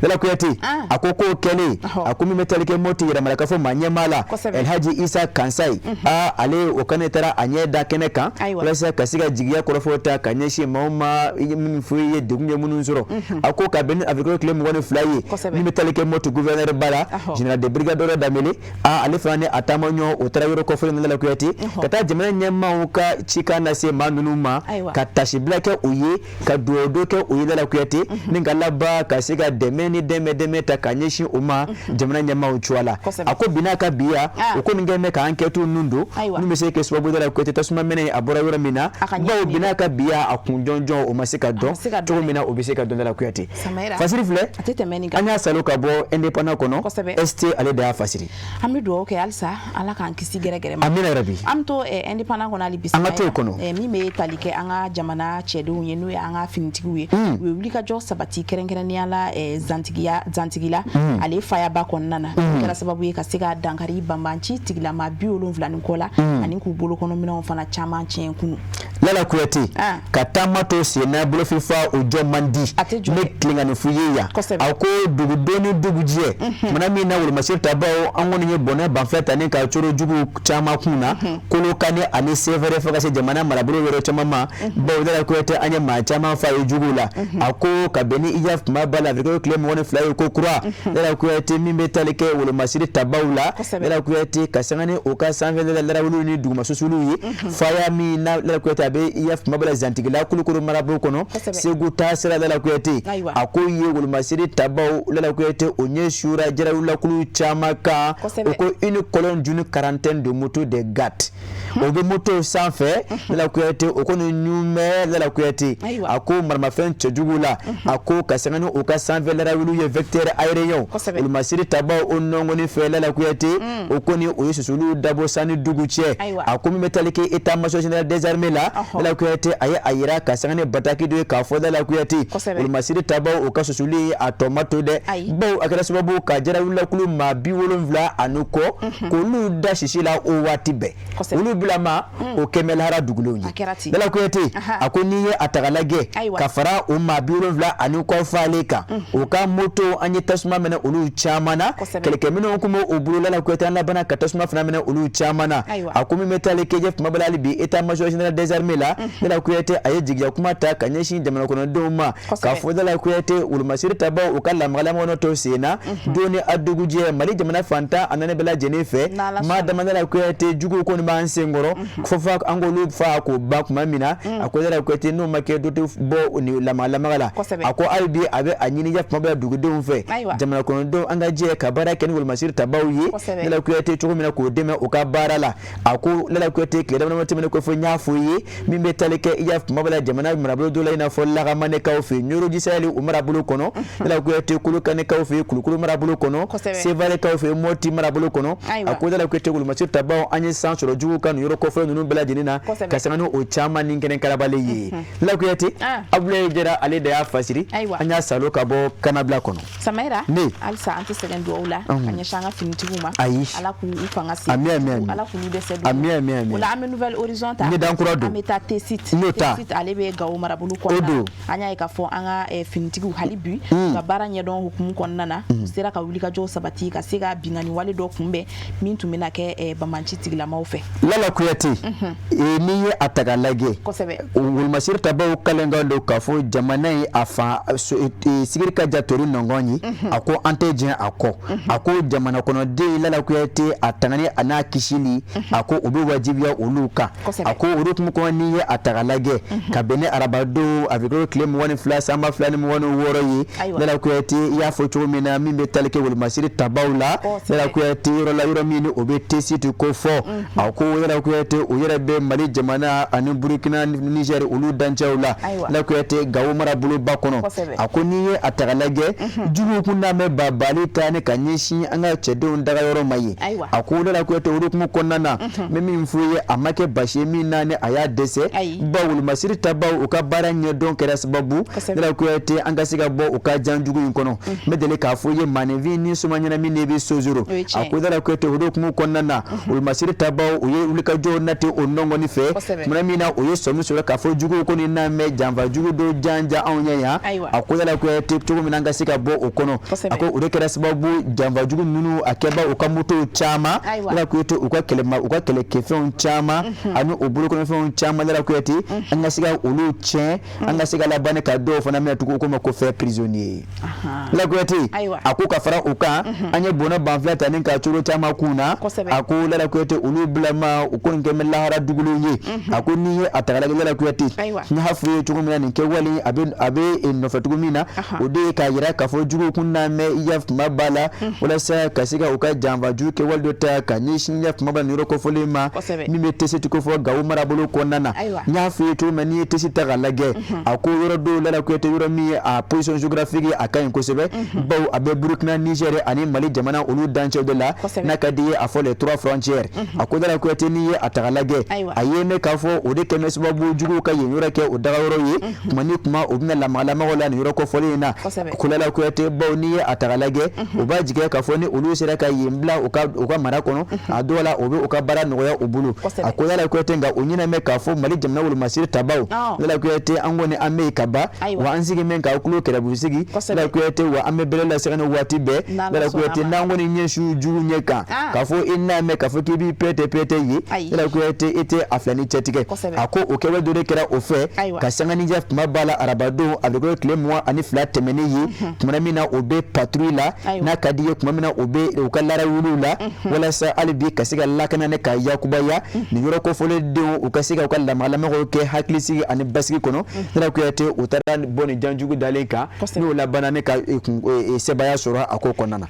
Lala Kuyate, a ko k'o kɛlen, a ko min bɛ tali kɛ Mopti yɛrɛmarakafo maa ɲɛmaa la, Elhaji Isa Kansayi, aa ale o kɔni taara a ɲɛ da kɛnɛ kan walasa ka se ka jigiya kɔrɔfɔw ta ka ɲɛsin maaw ma minnu fɔ ye degun ye minnu sɔrɔ. A ko ka bɛn ni avril tile 22 ye, min bɛ tali kɛ Mopti gouverneur ba la, général de brigade Dɔrɔ Danbele, aa ale fana ni a taamaɲɔgɔn o taara yɔrɔ kɔfɔlen na, Lala Kuyate, ka taa jamana ɲɛmaaw ka cikan lase maa ninnu ma, ka tasibila kɛ u ye, ka dugawu kɛ u ye, Lala Kuyate, ni ka laban ka se ka dɛmɛ dɛmɛ ni dɛmɛ ta ka ɲɛsin o ma jamana ɲɛmaaw cogoya la. A ko bi n'a ka bi ya o kɔni kɛlen bɛ ka enquête ninnu don minnu bɛ se kɛ sababu Lala Kuyate tasuma mɛnɛ a bɔra yɔrɔ min na, bawo bi n'a ka bi ya a kun jɔnjɔn o ma se ka dɔn cogo min na o bɛ se ka dɔn Lala Kuyate. Fasiri filɛ, an y'a salo ka bɔ Indépendant kɔnɔ, ST ale de y'a fasiri. An bɛ dugawu kɛ halisa Ala k'an kisi gɛrɛgɛrɛ ma. Amina yarabi. An bɛ to Indépendant kɔnɔ hali bi. An ka to o kɔnɔ. Min bɛ tali kɛ an ka jamana cɛdenw ye, n'o ye an ka finitigiw ye, u ye wulikajɔ sabati kɛrɛnkɛrɛnnenya la Zantigila ale fayaba kɔnɔna na. O kɛra sababu ye ka se ka dankari banbanci tigilama 70 ni kɔ la, ani k'u bolokɔnɔminɛnw fana caman tiɲɛ kunun. Lala Kuyate, ka taama to sen na bolofifa o jɔ man di. A tɛ jɔ. Ne tilenkanni f'u ye yan. A ko dugudon ni dugujɛ kumana min na wolomasiri tabaw an kɔni ye bɔnɛ banfɛ ta ni ka coro jugu caman kun na Kolokani ani Sefɛrɛ fo ka se jamana marabolo yɔrɔ caman ma, bawo Lala Kuyate an ye maa caman fa ye juguw la. A ko ka bɛn ni iya kuma ba la avril tile 22 ye ko kura, Lala Kuyate, min bɛ tali kɛ wolomasiri tabaw la, Lala Kuyate, ka sanga ni o ka sanfɛ larawuliw ni duguma susuliw ye, faya min na Lala Kuyate a bɛ iya kuma ba la Zantigila Kulukoro marabolo kɔnɔ, Segu taa sira, Lala Kuyate, a ko ye wolomasiri tabaw, Lala Kuyate, o ɲɛ sura jarawulakulu caman kan. O ko une colonne d'une quarantaine de motos des GAT, o bɛ moto sanfɛ, Lala Kuyate, o kɔni ɲumɛ, Lala Kuyate, a ko maramafɛn cɛjugu la. A ko ka sanga ni o ka sanfɛ larawuliw ye vecteur aérien, wolomasiri tabaw o nɔngɔni fɛ, Lala Kuyate, o kɔni o ye susuliw dabɔ sanni dugu cɛ. A ko min bɛ tali kɛ état major général des armées la, Lala Kuyate, a ye a yira ka sanga ni bataki dɔ ye k'a fɔ, Lala Kuyate, wolomasiri tabaw o ka susuli a tɔ ma to dɛ, bawo a kɛra sababu ka jarawulilakulu maa 70 ani kɔ k'olu da sisi la o waati bɛɛ, olu bila ma o kɛmɛ lahara dugulenw ye. Lala Kuyate, a ko n'i ye a ta k'a lajɛ ka fara o maa 70 ani kɔ falen kan, o ka moto an ye tasuma minɛ olu caman na, kɛlɛkɛminɛnw tun bɛ o bolo, Lala Kuyate, an labanna ka tasuma fana minɛ olu caman na. A ko min bɛ taali kɛ kuma bɛɛ la hali bi état major général des armées la, Lala Kuyate, a ye jigiya kuma ta ka ɲɛsin jamana kɔnɔdenw ma k'a fɔ, Lala Kuyate, wolomasiri tabaw u ka lamagalamaga tɔ sen na don ni a dugujɛ Mali jamana fantan a naani bɛɛ lajɛlen fɛ. Maa dama, Lala Kuyate, juguw kɔni b'an sen kɔrɔ fo fa an k'olu fa k'o ban tuma min na. A ko Lala Kuyate, n'o ma kɛ dɔ tɛ bɔ ni lamagalamaga la. A ko hali bi a bɛ a ɲini ya kuma bɛɛ dugudenw fɛ, jamana kɔnɔdenw, an ka jɛ ka baara kɛ ni wolomasiri tabaw ye, Lala Kuyate, cogo min na k'o dɛmɛ u ka baara la. A ko Lala Kuyate, tile damadama tɛmɛnen kɔfɛ, n y'a fɔ i ye min bɛ tali kɛ i ya kuma bɛɛ la jamana marabolo dɔ la, i n'a fɔ Lagamanekaw fɛ yen, Ɲɔrɔ Jisayali o marabolo kɔnɔ, Lala Kuyate, Kolokanikaw fɛ yen, Kulukoro marabolo kɔnɔ, Sevarekaw fɛ yen, Mɔti marabolo kɔnɔ. A ko Lala Kuyate, wolomasiri tabaw an ye san sɔrɔ juguw ka nin yɔrɔ kɔfɛ ninnu bɛɛ lajɛlen na ka sanga ni o caman ni kɛnɛ karabalen ye. Lala Kuyate, Abulaye Jara ale de y'a fasiri, an y'a salo ka bɔ Kanabila kɔnɔ. Samayira. Ne. Halisa an tɛ sɛgɛn dugawu la ka ɲɛsin an ka finitigiw ma. Ayi. Ala k'u fanga se. Ami, ami, ami. Ala k'u dɛsɛ. Ami, ami, ami. O la an bɛ Nouvel Horizon ta. N ye dankura don. An bɛ taa Tessit. N'o ta. Tessit ale bɛ Gawo marabolo kɔnɔna. O don. An y'a ye k'a fɔ an ka finitigiw hali bi u ka baara ɲɛdɔn hukumu kɔnɔna na, u sera ka wulikajɔw sabati ka se ka binkanni wale dɔ kunbɛn min tun bɛna kɛ banbanci tigilamaw fɛ. Lala Kuyate, n'i ye a ta k'a lajɛ, wolomasiri tabaw kalenkan don k'a fɔ jamana ye a fan sigiri ka ja tori nɔngɔn ye. A ko an tɛ jɛn a kɔ. A ko jamana kɔnɔden, Lala Kuyate, a tangani a n'a kisili, a ko o bɛ wajibiya olu kan. A ko o hukumu kɔnɔ, n'i ye a ta k'a lajɛ ka bɛn ni arabadon avril tile 22 san 2026 ye, Lala Kuyate, i y'a fɔ cogo min na, min bɛ tali kɛ wolomasiri tabaw la, Lala Kuyate, yɔrɔ la yɔrɔ min ni o bɛ Tessit ko fɔ, a ko Lala Kuyate, o yɛrɛ bɛ Mali jamana ani Burukina, Niger olu dancɛw la, Lala Kuyate, Gawo maraboloba kɔnɔ. A ko n'i ye a ta k'a lajɛ, juguw kun n'a bɛ babali ta ni ka ɲɛsin an ka cɛdenw dagayɔrɔ ma ye. A ko Lala Kuyate, o hukumu kɔnɔna na, n bɛ min fɔ i ye, a ma kɛ basi ye min na ni a y'a dɛsɛ, bawo wolomasiri tabaw u ka baara ɲɛdɔn kɛra sababu, Lala Kuyate, an ka se ka bɔ u ka jan jugu in kɔnɔ. N bɛ deli k'a fɔ i ye, maaninfin ni soma ɲɛnamin de bɛ sozoro. A ko Lala Kuyate, o hukumu kɔnɔna na, wolomasiri tabaw u ye wulikajɔw nati o nɔngɔni fɛ tuma min na o ye sɔmi sɔrɔ k'a fɔ juguw kɔni n'a mɛn janfa jugu dɔ janja anw ɲɛ yan. A ko Lala Kuyate, cogo min na an ka se ka bɔ o kɔnɔ, a ko o de kɛra sababu janfa jugu ninnu a kɛba u ka motow caman, Lala Kuyate, u ka kɛlɛkɛfɛnw caman ani u bolokɔnɔfɛnw caman. caman Lala Kuyate, an ka se ka olu tiɲɛ, an ka se ka laban ka dɔw fana minɛ tugun, o ko ma ko fait prisonnier. Lala Kuyate, a ko ka fara o kan, an ye bɔnɛ banfila ta ni ka coro caman kun na. A ko Lala Kuyate, olu bilama u ko nin kɛ bɛ lahara dugulen ye. A ko n'i ye a ta k'a lajɛ, Lala Kuyate, n y'a f'i ye cogo min na, nin kɛwale a bɛ nɔfɛ cogo min na, o de ye k'a yira k'a fɔ juguw kun n'a mɛn i ya kuma b'a la, walasa ka se ka u ka janfaju kɛwale dɔ ta ka ɲɛsin ya kuma b'a nin yɔrɔ kofɔlen ma, min bɛ Tessit ko fɔ Gawo marabolo kɔnɔna na. N y'a f'i ye cogo min na, n'i ye Tessit ta k'a lajɛ, a ko yɔrɔ dɔw, Lala Kuyate, yɔrɔ min ye a position géographique a ka ɲi kosɛbɛ, bawo a bɛ Burukina, Niger ani Mali jamana olu dancɛw de la. N'a ka di ye a fɔ les trois frontières. A ko Lala Kuyate, n'i ye a ta k'a lajɛ, a ye ne k'a fɔ o de kɛmɛ sababu juguw ka yen yɔrɔ kɛ o dagayɔrɔ ye. Tuma ni tuma, u bɛna lamagalamaw la nin yɔrɔ kofɔlen in na. Ko Lala Kuyate, bawo n'i ye a ta k'a lajɛ, u b'a jigiya k'a fɔ ni olu sera ka yen bila u ka mara kɔnɔ, a dɔw la o bɛ u ka baara nɔgɔya u bolo. A ko Lala Kuyate, nka o ɲinɛ bɛ k'a fɔ Mali jamana wolomasiri tabaw, Lala Kuyate, an kɔni an bɛ yen ka ban, wa an sigi min k'aw tulo kɛrɛfu sigi, Lala Kuyate, wa an bɛ bɛlɛ lasegin ni waati bɛɛ. Lala Kuyate, n'an kɔni ɲɛsin jugu ɲɛ kan, k'a fɔ i n'a mɛn k'a fɔ k'i b'i pɛtɛ pɛtɛ ye, Lala Kuyate, i tɛ a filɛ ni cɛtigɛ. A ko o kɛwale dɔ de kɛra o fɛ ka sanganijɛ kuma b'a la arabadon a bɛ kɛ tile 22 tɛmɛnen ye, tuma min na o bɛ patrouille la, n'a ka di ye tuma min na o bɛ u ka larawuliw la, walasa hali bi ka se ka lakana ne ka yakubaya nin yɔrɔ kofɔlen denw, u ka se ka u ka lamagalamaw kɛ hakilisigi ani basigi kɔnɔ. Lala Kuyate, u taara bɔ nin janjugu dalen kan, n'o labanna ne ka sebaaya sɔrɔ a ko kɔnɔna na.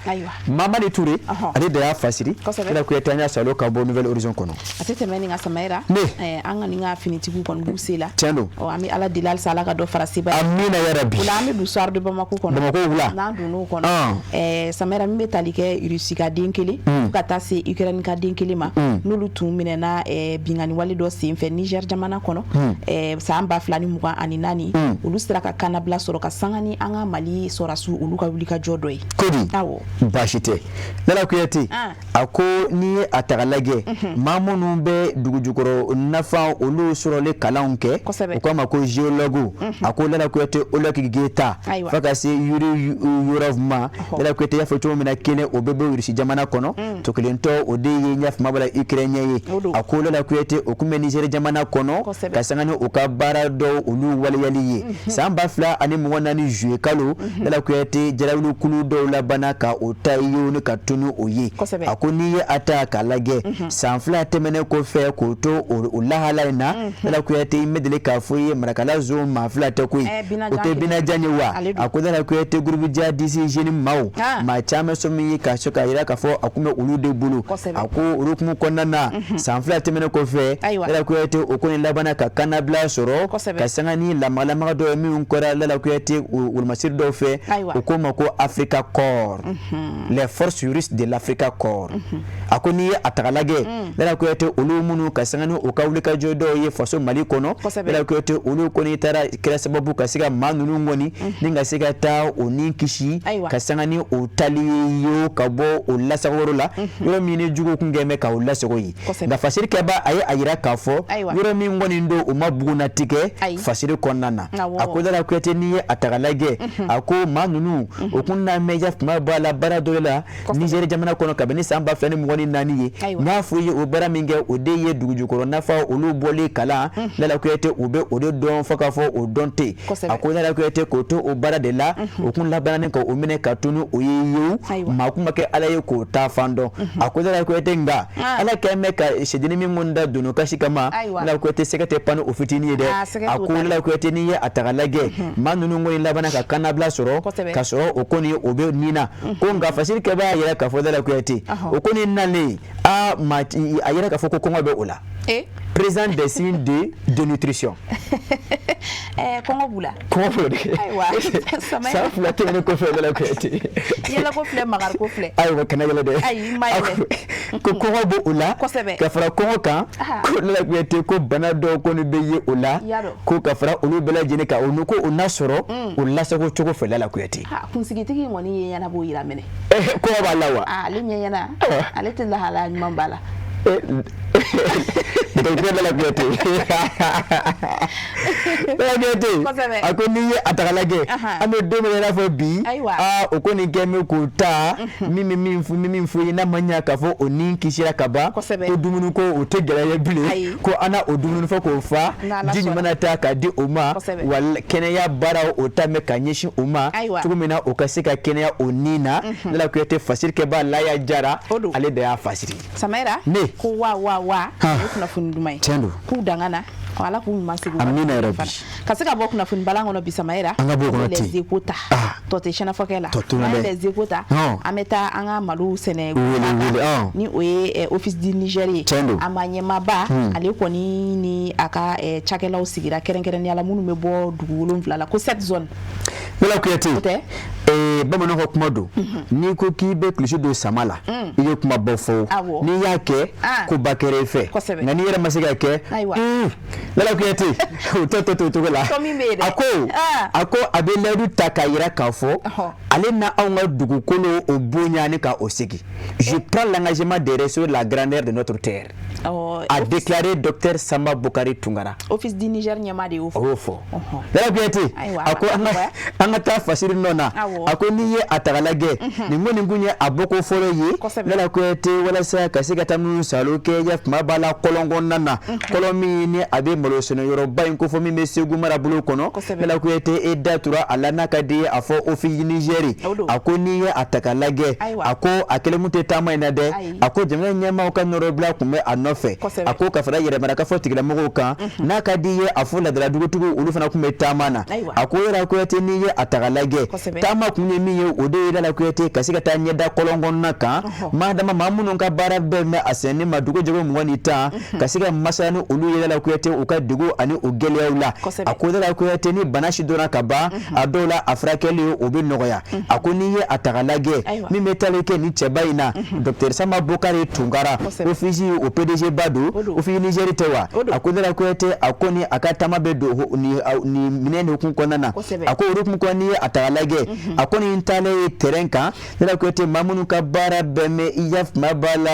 Mamadi Ture, ale de y'a fasiri. Lala Kuyate, an y'a salo ka bɔ Nouvel Horizon kɔnɔ. A tɛ tɛmɛ nin ka Samayira. Ne an ka nin ka finitigiw kɔni b'u se la. Tiɲɛ don. An bɛ Ala deli halisa, Ala ka dɔ fara sebaya. Amina yarabi. O la, an bɛ don Soir de Bamako kɔnɔ. Bamako wula. N'an donn'o kɔnɔ, Samayira, min bɛ tali kɛ Russie ka den kelen fo ka taa se Ukraine ka den kelen ma, n'olu tun minɛna binkanni wale dɔ senfɛ Niger jamana kɔnɔ san 2024, olu sera ka kannabila sɔrɔ ka sanga ni an ka Mali sɔrɔdasiw olu ka wulikajɔ dɔ ye. Kodi. Awɔ. Baasi tɛ, Lala Kuyate. A ko n'i ye a ta k'a lajɛ, maa minnu bɛ dugu jukɔrɔ nafa olu sɔrɔli kalanw kɛ, u k'a ma ko géologue, a ko Lala Kuyate, Oleg Geta fo ka se Yuri Yurov ma, Lala Kuyate, y'a fɔ cogo min na, kelen o bɛ bɔ Russie jamana kɔnɔ, tɔ kelen tɔ o de ye ɲɛfama bala Ukrainien ye. A ko Lala Kuyate, o kun bɛ Niger jamana kɔnɔ ka sanga ni u ka baara dɔw olu waleyali ye san 2024 juillet kalo. Lala Kuyate, jarawuli kulu dɔw labanna ka o ta ye ni ka tunu o ye. A ko n'i ye a ta k'a lajɛ, san 2 tɛmɛnen kɔfɛ k'o to o lahala in na, Lala Kuyate, n bɛ deli k'a fɔ i ye, marakala zo maa fila tɛ koyi, o tɛ binajan ye wa. A ko Lala Kuyate, groupe djihadiste JNIM maaw, maa caman sɔmi ye ka se k'a jira k'a fɔ a kun bɛ olu de bolo. A ko olu hukumu kɔnɔna na, san 2 tɛmɛnen kɔfɛ, Lala Kuyate, o kɔni labanna ka kannabila sɔrɔ ka sanga ni lamagalamaga dɔw ye minnu kɛra, Lala Kuyate, wolomasiri dɔw fɛ, o ko ma ko Africa Corps, les forces russes de l'Africa Corps. A ko n'i ye a ta k'a lajɛ, Lala Kuyate, olu minnu ka sanga ni u ka wulikajɔ dɔw ye faso Mali kɔnɔ, Lala Kuyate, olu kɔni taara kɛra sababu ka se ka maa ninnu kɔni ni ka se ka taa o ni kisi ka sanga ni o tali ye ka bɔ o lasagoyɔrɔ la, yɔrɔ min ni juguw kun kɛn bɛ ka o lasago yen. Nka fasirikɛba, a ye a yira k'a fɔ yɔrɔ min kɔni don, o ma bugunnatigɛ fasiri kɔnɔna na. A ko Lala Kuyate, n'i ye a ta k'a lajɛ, a ko maa ninnu o kun n'a mɛn kuma b'a la baara dɔ la Niger jamana kɔnɔ kabini san 2024 ye. N y'a fɔ i ye, o baara min kɛ, o de ye dugu jukɔrɔ nafa olu bɔli kalan. Lala Kuyate, u bɛ o de dɔn fo k'a fɔ o dɔn tɛ. A ko Lala Kuyate, k'o to o baara de la, o kun labanna ka o minɛ ka to ni o ye yewu, maa kun ma kɛ Ala ye k'o ta fan dɔn. A ko Lala Kuyate, nka Ala kɛ bɛ ka sɛdennin min kɔni da donu kasi kama, Lala Kuyate, sɛgɛ tɛ pan ni o fitinin ye dɛ. A ko Lala Kuyate, n'i ye a ta k'a lajɛ, maa ninnu kɔni labanna ka kannabila sɔrɔ ka sɔrɔ o kɔni o bɛ nin na. Ko nka fasirikɛba y'a yira k'a fɔ Lala Kuyate, o kɔni nalen a ma, a yira k'a fɔ ko kɔngɔ bɛ o la, présente des signes de dénutrition. Kɔngɔ b'u la. Kɔngɔ b'u la de. Ayiwa. San 2 tɛmɛnen kɔfɛ, Lala Kuyate. Yɛlɛko filɛ, magariko filɛ. Ayiwa, kana yɛlɛ dɛ. Ayi, n ma yɛlɛ. Ko kɔngɔ b'o o la. Ka fara kɔngɔ kan, ko Lala Kuyate, ko bana dɔw kɔni bɛ ye o la, ko ka fara olu bɛɛ lajɛlen kan, o ko o n'a sɔrɔ o lasago cogo fɛ, Lala Kuyate. Kunsigitigi in kɔni ye ɲɛna b'o yira minɛ. Kɔngɔ b'a la wa. Ale ɲɛ ɲɛna, ale tɛ lahalaya ɲuman b'a la. Docteur Lala Kuyate, Lala Kuyate, a ko n'i ye a ta k'a lajɛ, an bɛ don min na i n'a fɔ bi, aa, o kɔni kɛ bɛ k'o ta min bɛ min fɔ, min fɔ ye, n'a ma ɲɛ k'a fɔ o ni kisira ka ban, ko dumuni ko o tɛ gɛlɛya bilen, ko an na o dumuni fɔ k'o fa ji ɲuman na ta k'a di o ma, wa kɛnɛya baaraw o ta mɛn ka ɲɛsin o ma cogo min na o ka se ka kɛnɛya o ni na. Lala Kuyate, fasirikɛba Laya Jara, ale de y'a fasiri. Samayira ne ko wa wa wa, o ye kunnafoni duman ye. Tiɲɛ don. K'u danga na, Ala k'u ɲuman segin. Amina yarabi. Ka se ka bɔ kunnafoni balan kɔnɔ bi, Samayira, An ka bɔ o kɔnɔ ten. Les Échos ta, tɔ tɛ sɛnɛfɔkɛ la. Tɔ t'o la N'an ye dɛ. Les Échos ta, an bɛ taa an ka malo sɛnɛ Wele wele. ni o ye Office du Niger ye. Tiɲɛ don. A ma ɲɛmaaba, ale kɔni ni a ka cakɛlaw sigira, kɛrɛnkɛrɛnnenya la minnu bɛ bɔ dugu wolonwula la, ko sept zones. Lala Kuyate, O tɛ? Bamananw ka kuma don, n'i ko k'i bɛ kulusi don sama la, i ye kuma bɔ fɔ, n'i y'a kɛ, ko ba kɛra i fɛ, nka n'i yɛrɛ ma se ka kɛ. Lala Kuyate, o tɛ to o cogo la. Tɔ min bɛ yen dɛ. A ko a bɛ layidu ta k'a yira k'a fɔ ale na anw ka dugukolo o bonya ni ka o segin. "Je prends l'engagement de restaurer la grandeur de notre terre", a déclaré docteur Samba Bokari Tunkara. Office du Niger ɲɛmaa de y'o fɔ. O y'o fɔ. Lala Kuyate, a ko an ka taa fasiri nɔ na. A ko n'i ye a ta k'a lajɛ, nin ko nin kun ye a bɔko fɔlɔ ye. Lala Kuyate, walasa ka se ka taa minnu salo kɛ ya tuma b'a la kɔlɔn kɔnɔna na, kɔlɔn min ni a bɛ malo sɛnɛ yɔrɔba in kofɔ min bɛ Segu marabolo kɔnɔ. Lala Kuyate, e da tura a la, n'a ka di ye a fɔ Office Niger. A ko n'i ye a ta k'a lajɛ, a ko a kelen mun tɛ taama in na dɛ. A ko jamana ɲɛmaaw ka nɔrɔbila tun bɛ a nɔfɛ. A ko ka fara yɛrɛmarakafɔ tigilamɔgɔw kan, n'a ka di ye a fɔ ladala dugutigiw, olu fana tun bɛ taama na. A ko Lala Kuyate, n'i ye a ta k'a lajɛ, taama kun ye min ye, o de ye, Lala Kuyate, ka se ka taa ɲɛda kɔlɔn kɔnɔna kan, maa dama maa minnu ka baara bɛɛ bɛ a sɛnɛni ma dugu jɛgo 20 ni 10, ka se ka masala ni olu ye, Lala Kuyate, u ka degun ani u gɛlɛyaw la. A ko Lala Kuyate, ni bana si dɔnna ka ban, a dɔw la a furakɛli o bɛ nɔgɔya. A ko n'i ye a ta k'a lajɛ, min bɛ taali kɛ ni cɛba in na, docteur Samba Bokari Tunkara, Office o PDG ba don, Office Niger tɛ wa? A ko Lala Kuyate, a ko ni a ka taama bɛ don nin minɛn nin hukumu kɔnɔna na. A ko o hukumu kɔnɔ, n'i ye a ta k'a lajɛ, a ko nin taalen ye terrain kan, Lala Kuyate, maa minnu ka baara bɛn bɛ i ya tuma b'a la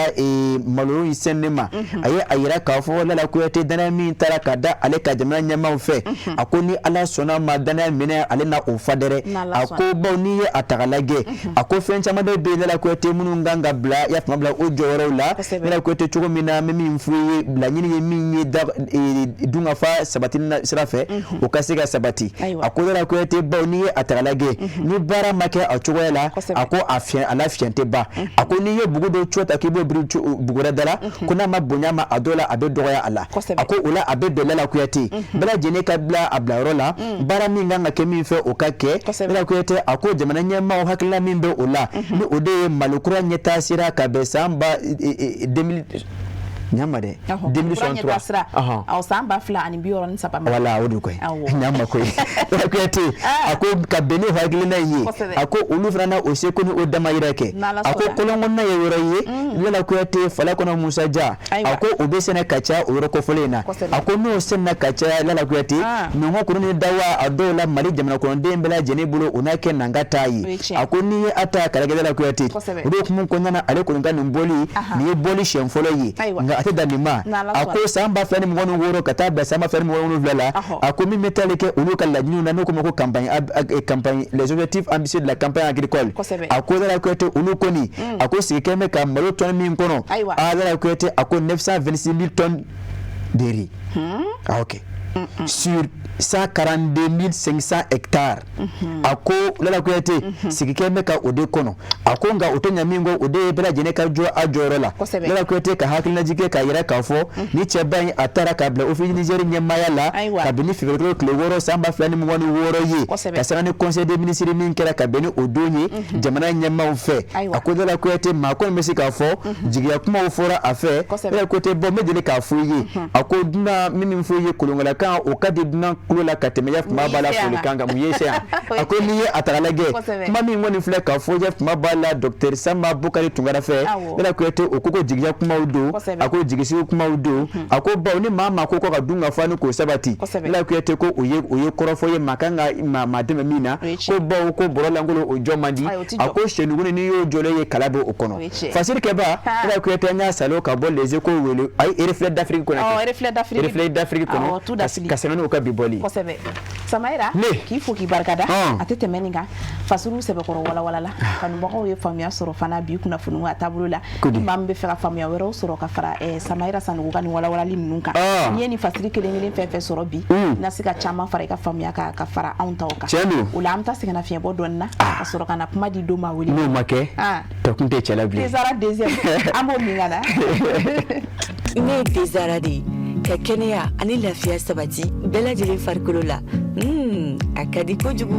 malo in sɛnɛni ma, a ye a yira k'a fɔ Lala Kuyate, danaya min taara ka da ale ka jamana ɲɛmaaw fɛ, a ko ni Ala sɔnna ma, danaya minɛ ale na o fa dɛrɛ. A ko bawo n'i ye a ta k'a lajɛ, a ko fɛn caman de bɛ yen, Lala Kuyate, minnu kan ka bila ya tuma bila o jɔyɔrɔw la. Lala Kuyate, cogo min na, n bɛ min f'u ye, laɲini ye min ye dunkafa sabati sira fɛ, o ka se ka sabati. A ko Lala Kuyate, bawo n'i ye a ta k'a lajɛ, ni baara ma kɛ a cogoya la, a ko a fiɲɛ a la fiɲɛ tɛ ban. A ko n'i ye bugu dɔ co ta k'i b'o biri bugu wɛrɛ da la, ko n'a ma bonya ma, a dɔw la a bɛ dɔgɔya a la. A ko o la a bɛ bɛn, Lala Kuyate, bɛɛ lajɛlen ka bila a bilayɔrɔ la, baara min kan ka kɛ min fɛ, o ka kɛ. Lala Kuyate, a ko jamana ɲɛmaaw hakilina min bɛ o la, ni o de ye Mali kura ɲɛtaa sira ka bɛn san ba 2000 ɲama dɛ, 2063, awɔ, san 2063 ma. Wala, o de koyi, ɲama koyi. Lala Kuyate, a ko ka bɛn ni hakilina in ye, a ko olu fana na o seko ni o damayira kɛ. A ko kɔlɔn kɔnɔna ye yɔrɔ ye, Lala Kuyate, fala kɔnɔ Musa Ja, a ko o bɛ sɛnɛ ka caya o yɔrɔ kofɔlen in na. A ko n'o sɛnɛna ka caya, Lala Kuyate, ɲɔgɔn kuru ni dawa, a dɔw la Mali jamana kɔnɔden bɛɛ lajɛlen bolo, o n'a kɛ nanga t'a ye. A ko n'i ye a ta k'a lajɛ, Lala Kuyate, o de hukumu kɔnɔna na, ale kɔni ka nin bɔli nin ye bɔli siɲɛ fɔlɔ ye, nka a tɛ dan nin ma. A ko san 2026 ka taa bila san 2027 la, a ko min bɛ taali kɛ olu ka laɲiniw na, n'o ko ma ko campagne, les objectifs ambitieux de la campagne agricole. A ko Lala Kuyate, olu kɔni, a ko sigi kɛ bɛ ka malo tɔni min kɔnɔ, a Lala Kuyate, a ko 926 000 tonnes de riz, ah ok, sur 142 500 hectares. A ko Lala Kuyate, sigi kɛ bɛ ka o de kɔnɔ. A ko nka o tɛ ɲa min kɔ, o de ye bɛɛ lajɛlen ka jɔ a jɔyɔrɔ la. Lala Kuyate, ka hakilinajigin kɛ k'a yira k'a fɔ ni cɛba in, a taara k'a bila Office Niger ɲɛmaaya la kabini février tile 6 san 2026 ye, ka sanga ni conseil des ministres min kɛra ka bɛn ni o don ye jamana ɲɛmaaw fɛ. A ko Lala Kuyate, maa kɔni bɛ se k'a fɔ jigiya kumaw fɔra a fɛ. Lala Kuyate, bɔn n bɛ deli k'a fɔ i ye, a ko dunan min fɔ i ye kolonkalakan, o ka di dunan. kulo la ka tɛmɛ Yafuma b'a la folikan kan mun ye se yan a ko n'i ye a ta lajɛ kuma min kɔni filɛ ka fɔ Yafuma b'a la docteur Samba Bukari Tunkara fɛ Lala Kuyate o ko jigiya kumaw don a ko jigisigi kumaw don a ko bawo ni maa maa ko ka dun ka fa ni k'o sabati Lala Kuyate ko o ye kɔrɔfɔ ye maa kan ka maa dɛmɛ min na ko bawo ko bɔrɔ lankolon o jɔ man di a ko sɛnuguni n'i y'o jɔlen ye kala bɛ o kɔnɔ fasirikɛba Lala Kuyate an y'a salo ka bɔ Les Échos wele ayi Reflet d'Afrique kɔnɔ Reflet d'Afrique kɔnɔ ka sɛbɛn n'o ka bi bɔli kosɛbɛ Samayira k'i fo k'i barikada a tɛ tɛmɛ nin kan fasiriw sɛbɛkɔrɔ walawalala kanubagaw ye faamuya sɔrɔ fana bi kunnafoniw a taabolo la ni maa min bɛ fɛ ka faamuya wɛrɛw sɔrɔ ka fara Samayira Sanogo ka nin walawalali ninnu kan n'i ye nin fasiri kelen kelen fɛn fɛn sɔrɔ bi i na se ka caman fara i ka faamuya kan ka fara anw taw kan o la an bɛ taa sɛgɛnnafiɲɛbɔ dɔɔni na ka sɔrɔ ka na kuma di don maa wele n'o ma kɛ tɔ kun tɛ cɛ la bilen Tezara deuxième an b'o min ka na ne ye Tezara de ye ka kɛnɛya ani lafiya sabati bɛɛ lajɛlen farikolo la a ka di kojugu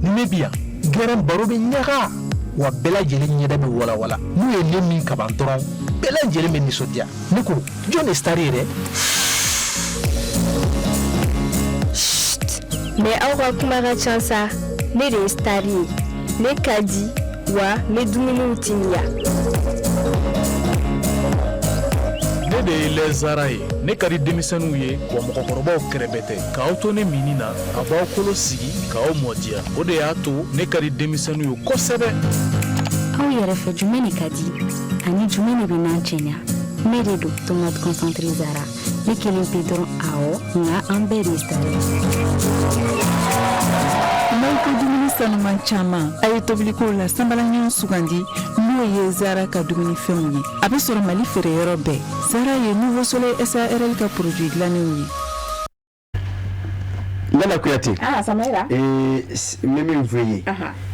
ni ne bi yan gɛrɛn baro bɛ ɲaga wa bɛɛ lajɛlen ɲɛda bɛ walawala n'u ye ne min kaban dɔrɔn bɛɛ lajɛlen bɛ nisɔndiya ne ko jɔn de star ye dɛ mais aw ka kuma ka ca sa ne de ye star ye ne ka di wa n bɛ dumuniw timiya ne de ye lɛzara ye ne ka di denmisɛnninw ye wa mɔgɔkɔrɔbaw kɛrɛbɛ tɛ k'aw to ne minni na a b'aw kolo sigi k'aw mɔdiya o de y'a to ne ka di denmisɛnninw ye kosɛbɛ aw yɛrɛ fɛ jumɛn de ka di ani jumɛn de bɛ n'an cɛɲa ne de don tomate concentré zara ne kelen pe dɔrɔn awɔ nka an bɛɛ de ye star ye n'aw ko dumuni sanuman caman a ye tobilikow la sanbalaɲɔgɔn sugandi n'o ye zara ka dumunifɛnw ye a bɛ sɔrɔ mali feereyɔrɔ bɛɛ zara ye nouveau soleil sarl ka produit dilannenw ye Lala Kuyate Samayira n bɛ min fɔ i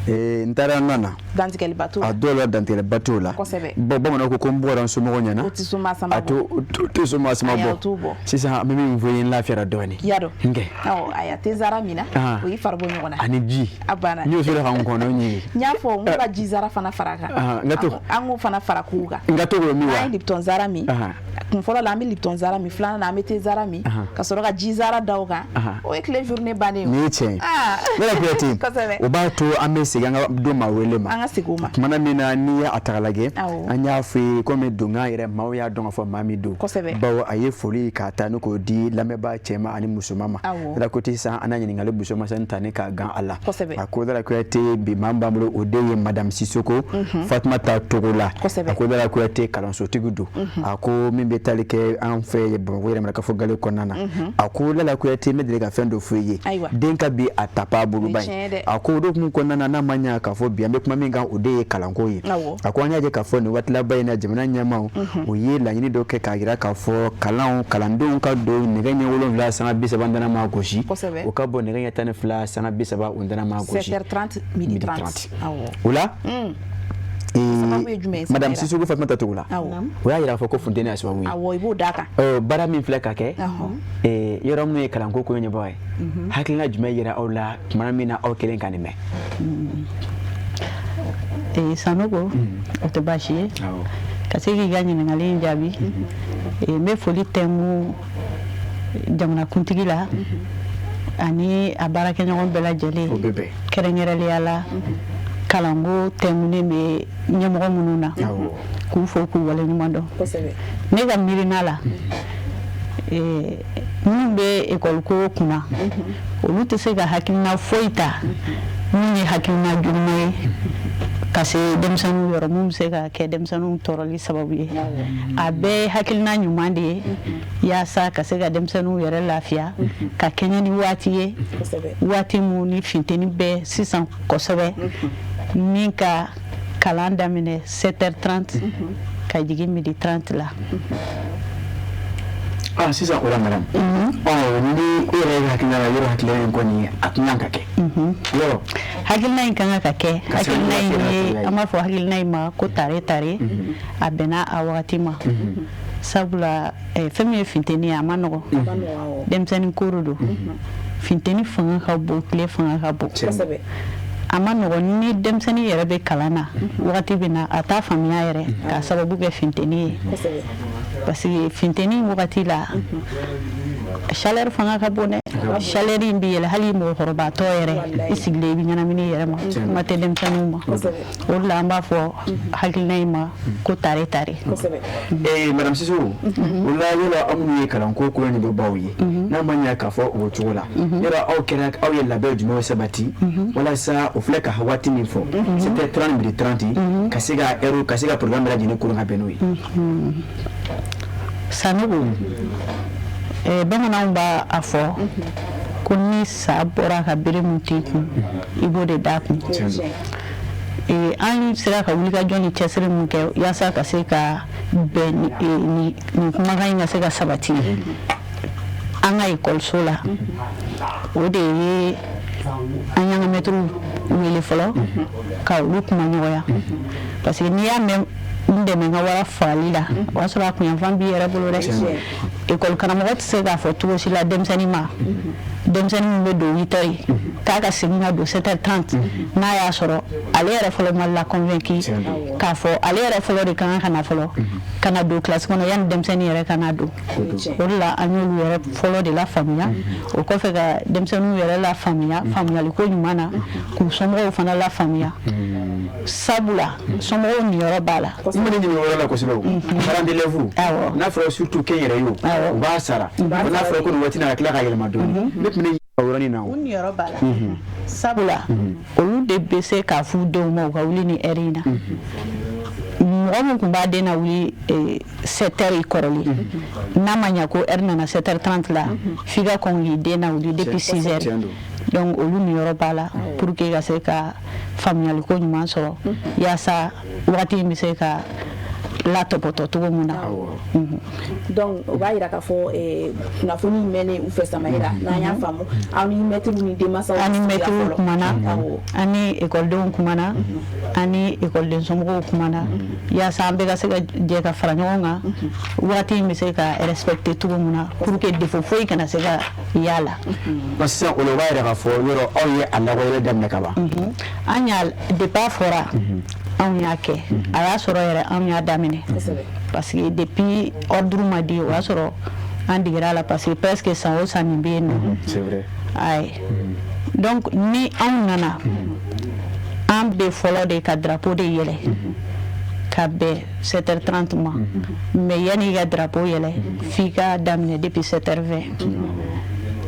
ye n taara nɔ na dantigɛliba t'o la a dɔw la dantigɛliba t'o la bon bamananw ko n bɔra n somɔgɔw ɲɛna o tɛ soma sama a t'o soma sama bɔ sisan n bɛ min fɔ i ye n lafiyara dɔɔnin y'a dɔn n kɛ awɔ ayiwa te zara min na o y'i fari bɔ ɲɔgɔn na ani ji a banna n y'o sɔrɔ ka n kɔnɔ ɲigi n y'a fɔ n ko ka ji zara fana fara a kan n ka to an k'o fana fara kow kan n ka to k'o min wa an ye Lipton zara min kun fɔlɔ la an bɛ Lipton zara min filanan na an bɛ te zara min ka sɔrɔ ka ji zara da o kan o ye tile journée bannen ye nin ye tiɲɛ ye Lala Kuyate o b'a to an bɛ segin an ka don maa wele ma an ka segin o ma tumana min na n'i ye a ta k'a lajɛ an y'a fɔ ye komi donkan yɛrɛ maaw y'a dɔn k'a fɔ maa min don bawo a ye foli k'a ta ni k'o di lamɛnbaa cɛman ani musoman ma Lala Kuyate sisan an na ɲininkali musomanmisɛnnin ta ni k'a gan a la a ko Lala Kuyate bi maa min b'an bolo o de ye madame Sisoko Fatumata Togola a ko Lala Kuyate kalansotigi don a ko min bɛ tali kɛ an fɛ Bamakɔ yɛrɛ marakafo gale kɔnɔna na a ko Lala Kuyate n bɛ deli ka fɛn dɔ fɔ i ye den ka bi a tapa boloba ye a ko o hukumu kɔnɔna na n'a ma ɲa k'a fɔ bi an bɛ kuma min kan o de ye kalanko ye a ko an y'a ye k'a fɔ nin waati laban in na jamana ɲɛmaaw u ye laɲini dɔ kɛ k'a jira k'a fɔ kalandenw ka don nɛgɛ ɲɛ 7:30 dana maa gosi o ka bɔ nɛgɛ ɲɛ 12:30 o dana maa gosi 7h30 midi 30 o la madame Sisoko Fatumata Togola o y'a jira k'a fɔ ko funteni y'a sababu ye awɔ i b'o d'a kan baara min filɛ ka kɛ yɔrɔ minnu ye kalanko ko ɲɛbaa ye hakilina jumɛn yira aw la tuma min na aw kelen ka nin mɛn Sanogo o tɛ baasi ye ka se k'i ka ɲininkali in jaabi n bɛ foli tɛnku jamanakuntigi la ani a baarakɛɲɔgɔn bɛɛ lajɛlen kɛrɛnkɛrɛnnenya la kalanko tɛnkunnen bɛ ɲɛmɔgɔ minnu na k'u fo k'u waleɲuman dɔn ne ka miirina la minnu bɛ ekɔliko kunna olu tɛ se ka hakilina foyi ta min ye hakilina juguman ye ka se denmisɛnninw yɔrɔ min bɛ se ka kɛ denmisɛnninw tɔɔrɔli sababu ye a bɛɛ ye hakilina ɲuman de ye yaasa ka se ka denmisɛnninw yɛrɛ lafiya ka kɛɲɛ ni waati ye waati min ni funteni bɛ sisan kosɛbɛ min ka kalan daminɛ 7h30 ka jigin midi 30 la. Sisan o la madame ni e yɛrɛ hakilina la yɔrɔ hakilina in kɔni a tun kan ka kɛ yɔrɔ hakilina in kan ka kɛ hakilina in ye an b'a fɔ hakilina in ma ko tare tare a bɛnna a wagati ma sabula fɛn min ye funteni ye a ma nɔgɔn denmisɛnnin ko don funteni fanga ka bon tile fanga ka bon a ma nɔgɔn ni denmisɛnnin yɛrɛ bɛ kalan na wagati bɛ na a t'a faamuya yɛrɛ k'a sababu kɛ funteni ye parce que funteni wagati la Chaleur fanga ka bon dɛ. Chaleur in bɛ yɛlɛ, hali mɔgɔkɔrɔbatɔ yɛrɛ, i sigilen i bɛ ɲɛnamini i yɛrɛ ma, kuma tɛ denmisɛnninw ma. O de la an b'a fɔ hakilina in ma ko tare tare. Madame Sissoko, o la yala aw minnu ye kalanko ko ɲɛdɔnbaaw ye, n'a ma ɲɛ k'a fɔ o cogo la, yala aw kɛra aw ye labɛn jumɛnw sabati walasa o filɛ ka waati min fɔ, 7h30 midi 30, ka se ka heure, ka se ka programme bɛɛ lajɛlen koron ka bɛn n'o ye? Sanogo, bamananw b'a a fɔ ko ni sa bɔra ka bere mun t'i kun, i b'o de d'a kun. An sera ka wulikajɔ ni cɛsiri mun kɛ yaasa ka se ka bɛn nin kumakan in ka se ka sabati an ka ekɔliso la, o de ye an y'an ka mɛtiriw wele fɔlɔ ka olu kuma ɲɔgɔnya, parce que n'i y'a mɛn n dɛmɛ n ka wara fagali la, o y'a sɔrɔ a kunyanfan b'i yɛrɛ bolo dɛ. Ekɔli karamɔgɔ tɛ se k'a fɔ cogo si la denmisɛnnin ma, denmisɛnnin min bɛ don 8 heures, k'a ka segin ka don 7h30, n'a y'a sɔrɔ ale yɛrɛ fɔlɔ ma la convaincu k'a fɔ ale yɛrɛ fɔlɔ de ka kan ka na fɔlɔ ka na don kilasi kɔnɔ yanni denmisɛnnin yɛrɛ ka na don. O de la an y'olu yɛrɛ fɔlɔ de lafaamuya. O kɔfɛ, ka denmisɛnninw yɛrɛ lafaamuya faamuyaliko ɲuman na, k'u somɔgɔw fana lafaamuya, sabula somɔgɔw niyɔrɔ b'a la. N bɛ ne ɲininka o yɔrɔ la kosɛbɛ. O parents d'élèves, n'a fɔra surtout kɛnyɛrɛye, o u b'a sara, n'a fɔra ko nin waati na ka tila ka yɛlɛma dɔɔnin, ne tun bɛ o yɔrɔnin na. U niyɔrɔ b'a la, sabula olu de bɛ se k'a f'u denw ma u ka wuli ni heure in na. Mɔgɔ min tun b'a den na wuli 7 heures kɔrɔlen, n'a ma ɲɛ ko heure nana 7h30 la, f'i ka kɔn k'i den na wuli depuis 6 heures. Donc olu niyɔrɔ b'a la pour que ka se ka faamuyaliko ɲuman sɔrɔ yaasa wagati in bɛ se ka latɔpɔtɔ cogo min na. Donc o b'a yira k'a fɔ kunnafoni mɛnnen u fɛ Samayira, n'an y'a faamu, aw ni mɛtiriw ni denmansaw. An ni mɛtiriw kumana, an ni ekɔlidenw kumana, an ni ekɔliden somɔgɔw kumana, yaasa an bɛɛ ka se ka jɛ ka fara ɲɔgɔn kan, wagati in bɛ se ka respecter cogo min na, pour que défaut foyi kana se ka y'a la. Sisan o la, o b'a yira k'a fɔ yɔrɔ aw ye a lawaleyali daminɛ ka ban. An y'a, depuis a fɔra, anw y'a kɛ. A y'a sɔrɔ yɛrɛ anw y'a daminɛ, parce que depuis ordre ma di, o y'a sɔrɔ an digira a la, parce que presque san o san nin bɛ yen nɔ. C'est vrai. Ayi, donc ni anw nana, an bɛ fɔlɔ de ka drapeau de yɛlɛ ka bɛn 7h30 ma, mais yanni i ka drapeau yɛlɛ, f'i ka daminɛ depuis 7h20.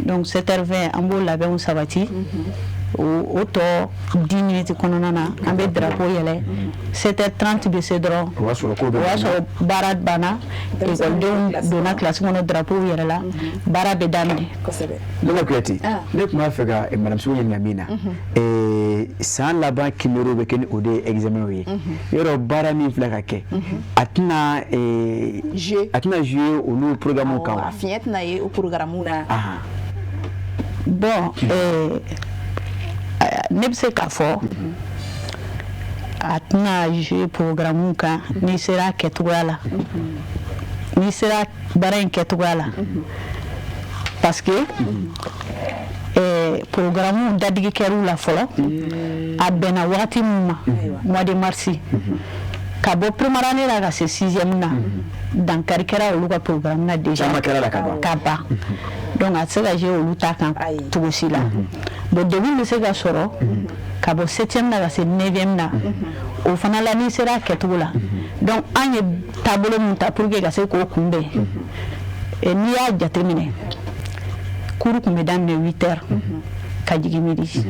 Donc 7h20, an b'o labɛnw sabati, o tɔ 10 minutes kɔnɔna na, an bɛ drapeau yɛlɛ. 7h30 bɛ se dɔrɔn, o b'a sɔrɔ ko o y'a sɔrɔ baara banna, ekɔlidenw donna kilasi kɔnɔ, drapeau yɛlɛla, baara bɛ daminɛ. Lala Kuyate, ne tun b'a fɛ ka madame Siko ɲininka min na, san laban kiimɛriw bɛ kɛ ni o de ye examen ye. Yɔrɔ baara min filɛ ka kɛ, a tɛna jouer olu programme kan wa? A fiɲɛ tɛna ye o programme na. Bon, ne bɛ se k'a fɔ a tɛna jouer programme kan n'i sera a kɛcogoya la, n'i sera baara in kɛcogoya la, parce que programme dadigi kɛr'u la fɔlɔ. A bɛnna wagati min ma, mois de mars, ka bɔ première année la ka se sixième na, dankari kɛra olu ka programme na déjà. Caman kɛra la ka ban. Ka ban. Donc a tɛ se ka jouer olu ta kan cogo si la. Bon, degun bɛ se ka sɔrɔ ka bɔ septième na ka se neuvième na, o fana la n'i sera a kɛcogo la. Donc an ye taabolo min ta pour que ka se k'o kunbɛn, n'i y'a jateminɛ, cours tun bɛ daminɛ 8 heures ka jigin midi.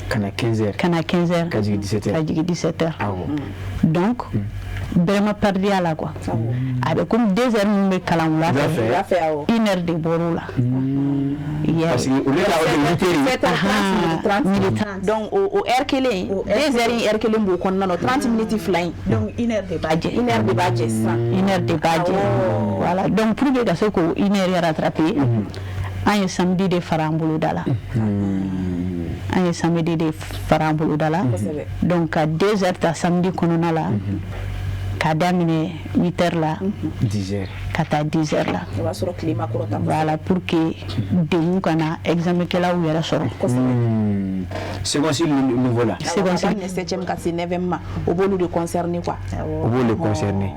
Ka na 15 heures. Ka na 15 heures. Ka jigin 17 heures. Ka jigin 17 heures. Donc bɛrɛ ma perdu a la quoi. A bɛ komi 2 heures min bɛ kalan wula fɛ, une heure de bɔr'o la. Parce que olu ka 8 heures midi 30. Donc o heure kelen, 2 heures in, heure kelen b'o kɔnɔna na, 30 minutes fila in. Donc une heure de b'a jɛ. Une heure de b'a jɛ sisan. Une heure de b'a jɛ, voilà. Donc pour que ka se k'o une heure rattraper, an ye samedi de fara an boloda la, an ye samedi de fara an boloda la. Donc ka 2 heures ta samedi kɔnɔna la, k'a daminɛ 8 heures la. 10 heures. Ka taa 10 heures la. O b'a sɔrɔ tile ma kɔrɔta. Voilà, pour que degun kana examen kɛlaw yɛrɛ sɔrɔ. Second cycle niveau la. Second cycle, septième ka se neuvième ma, o b'olu de concerner quoi. O b'olu de concerner.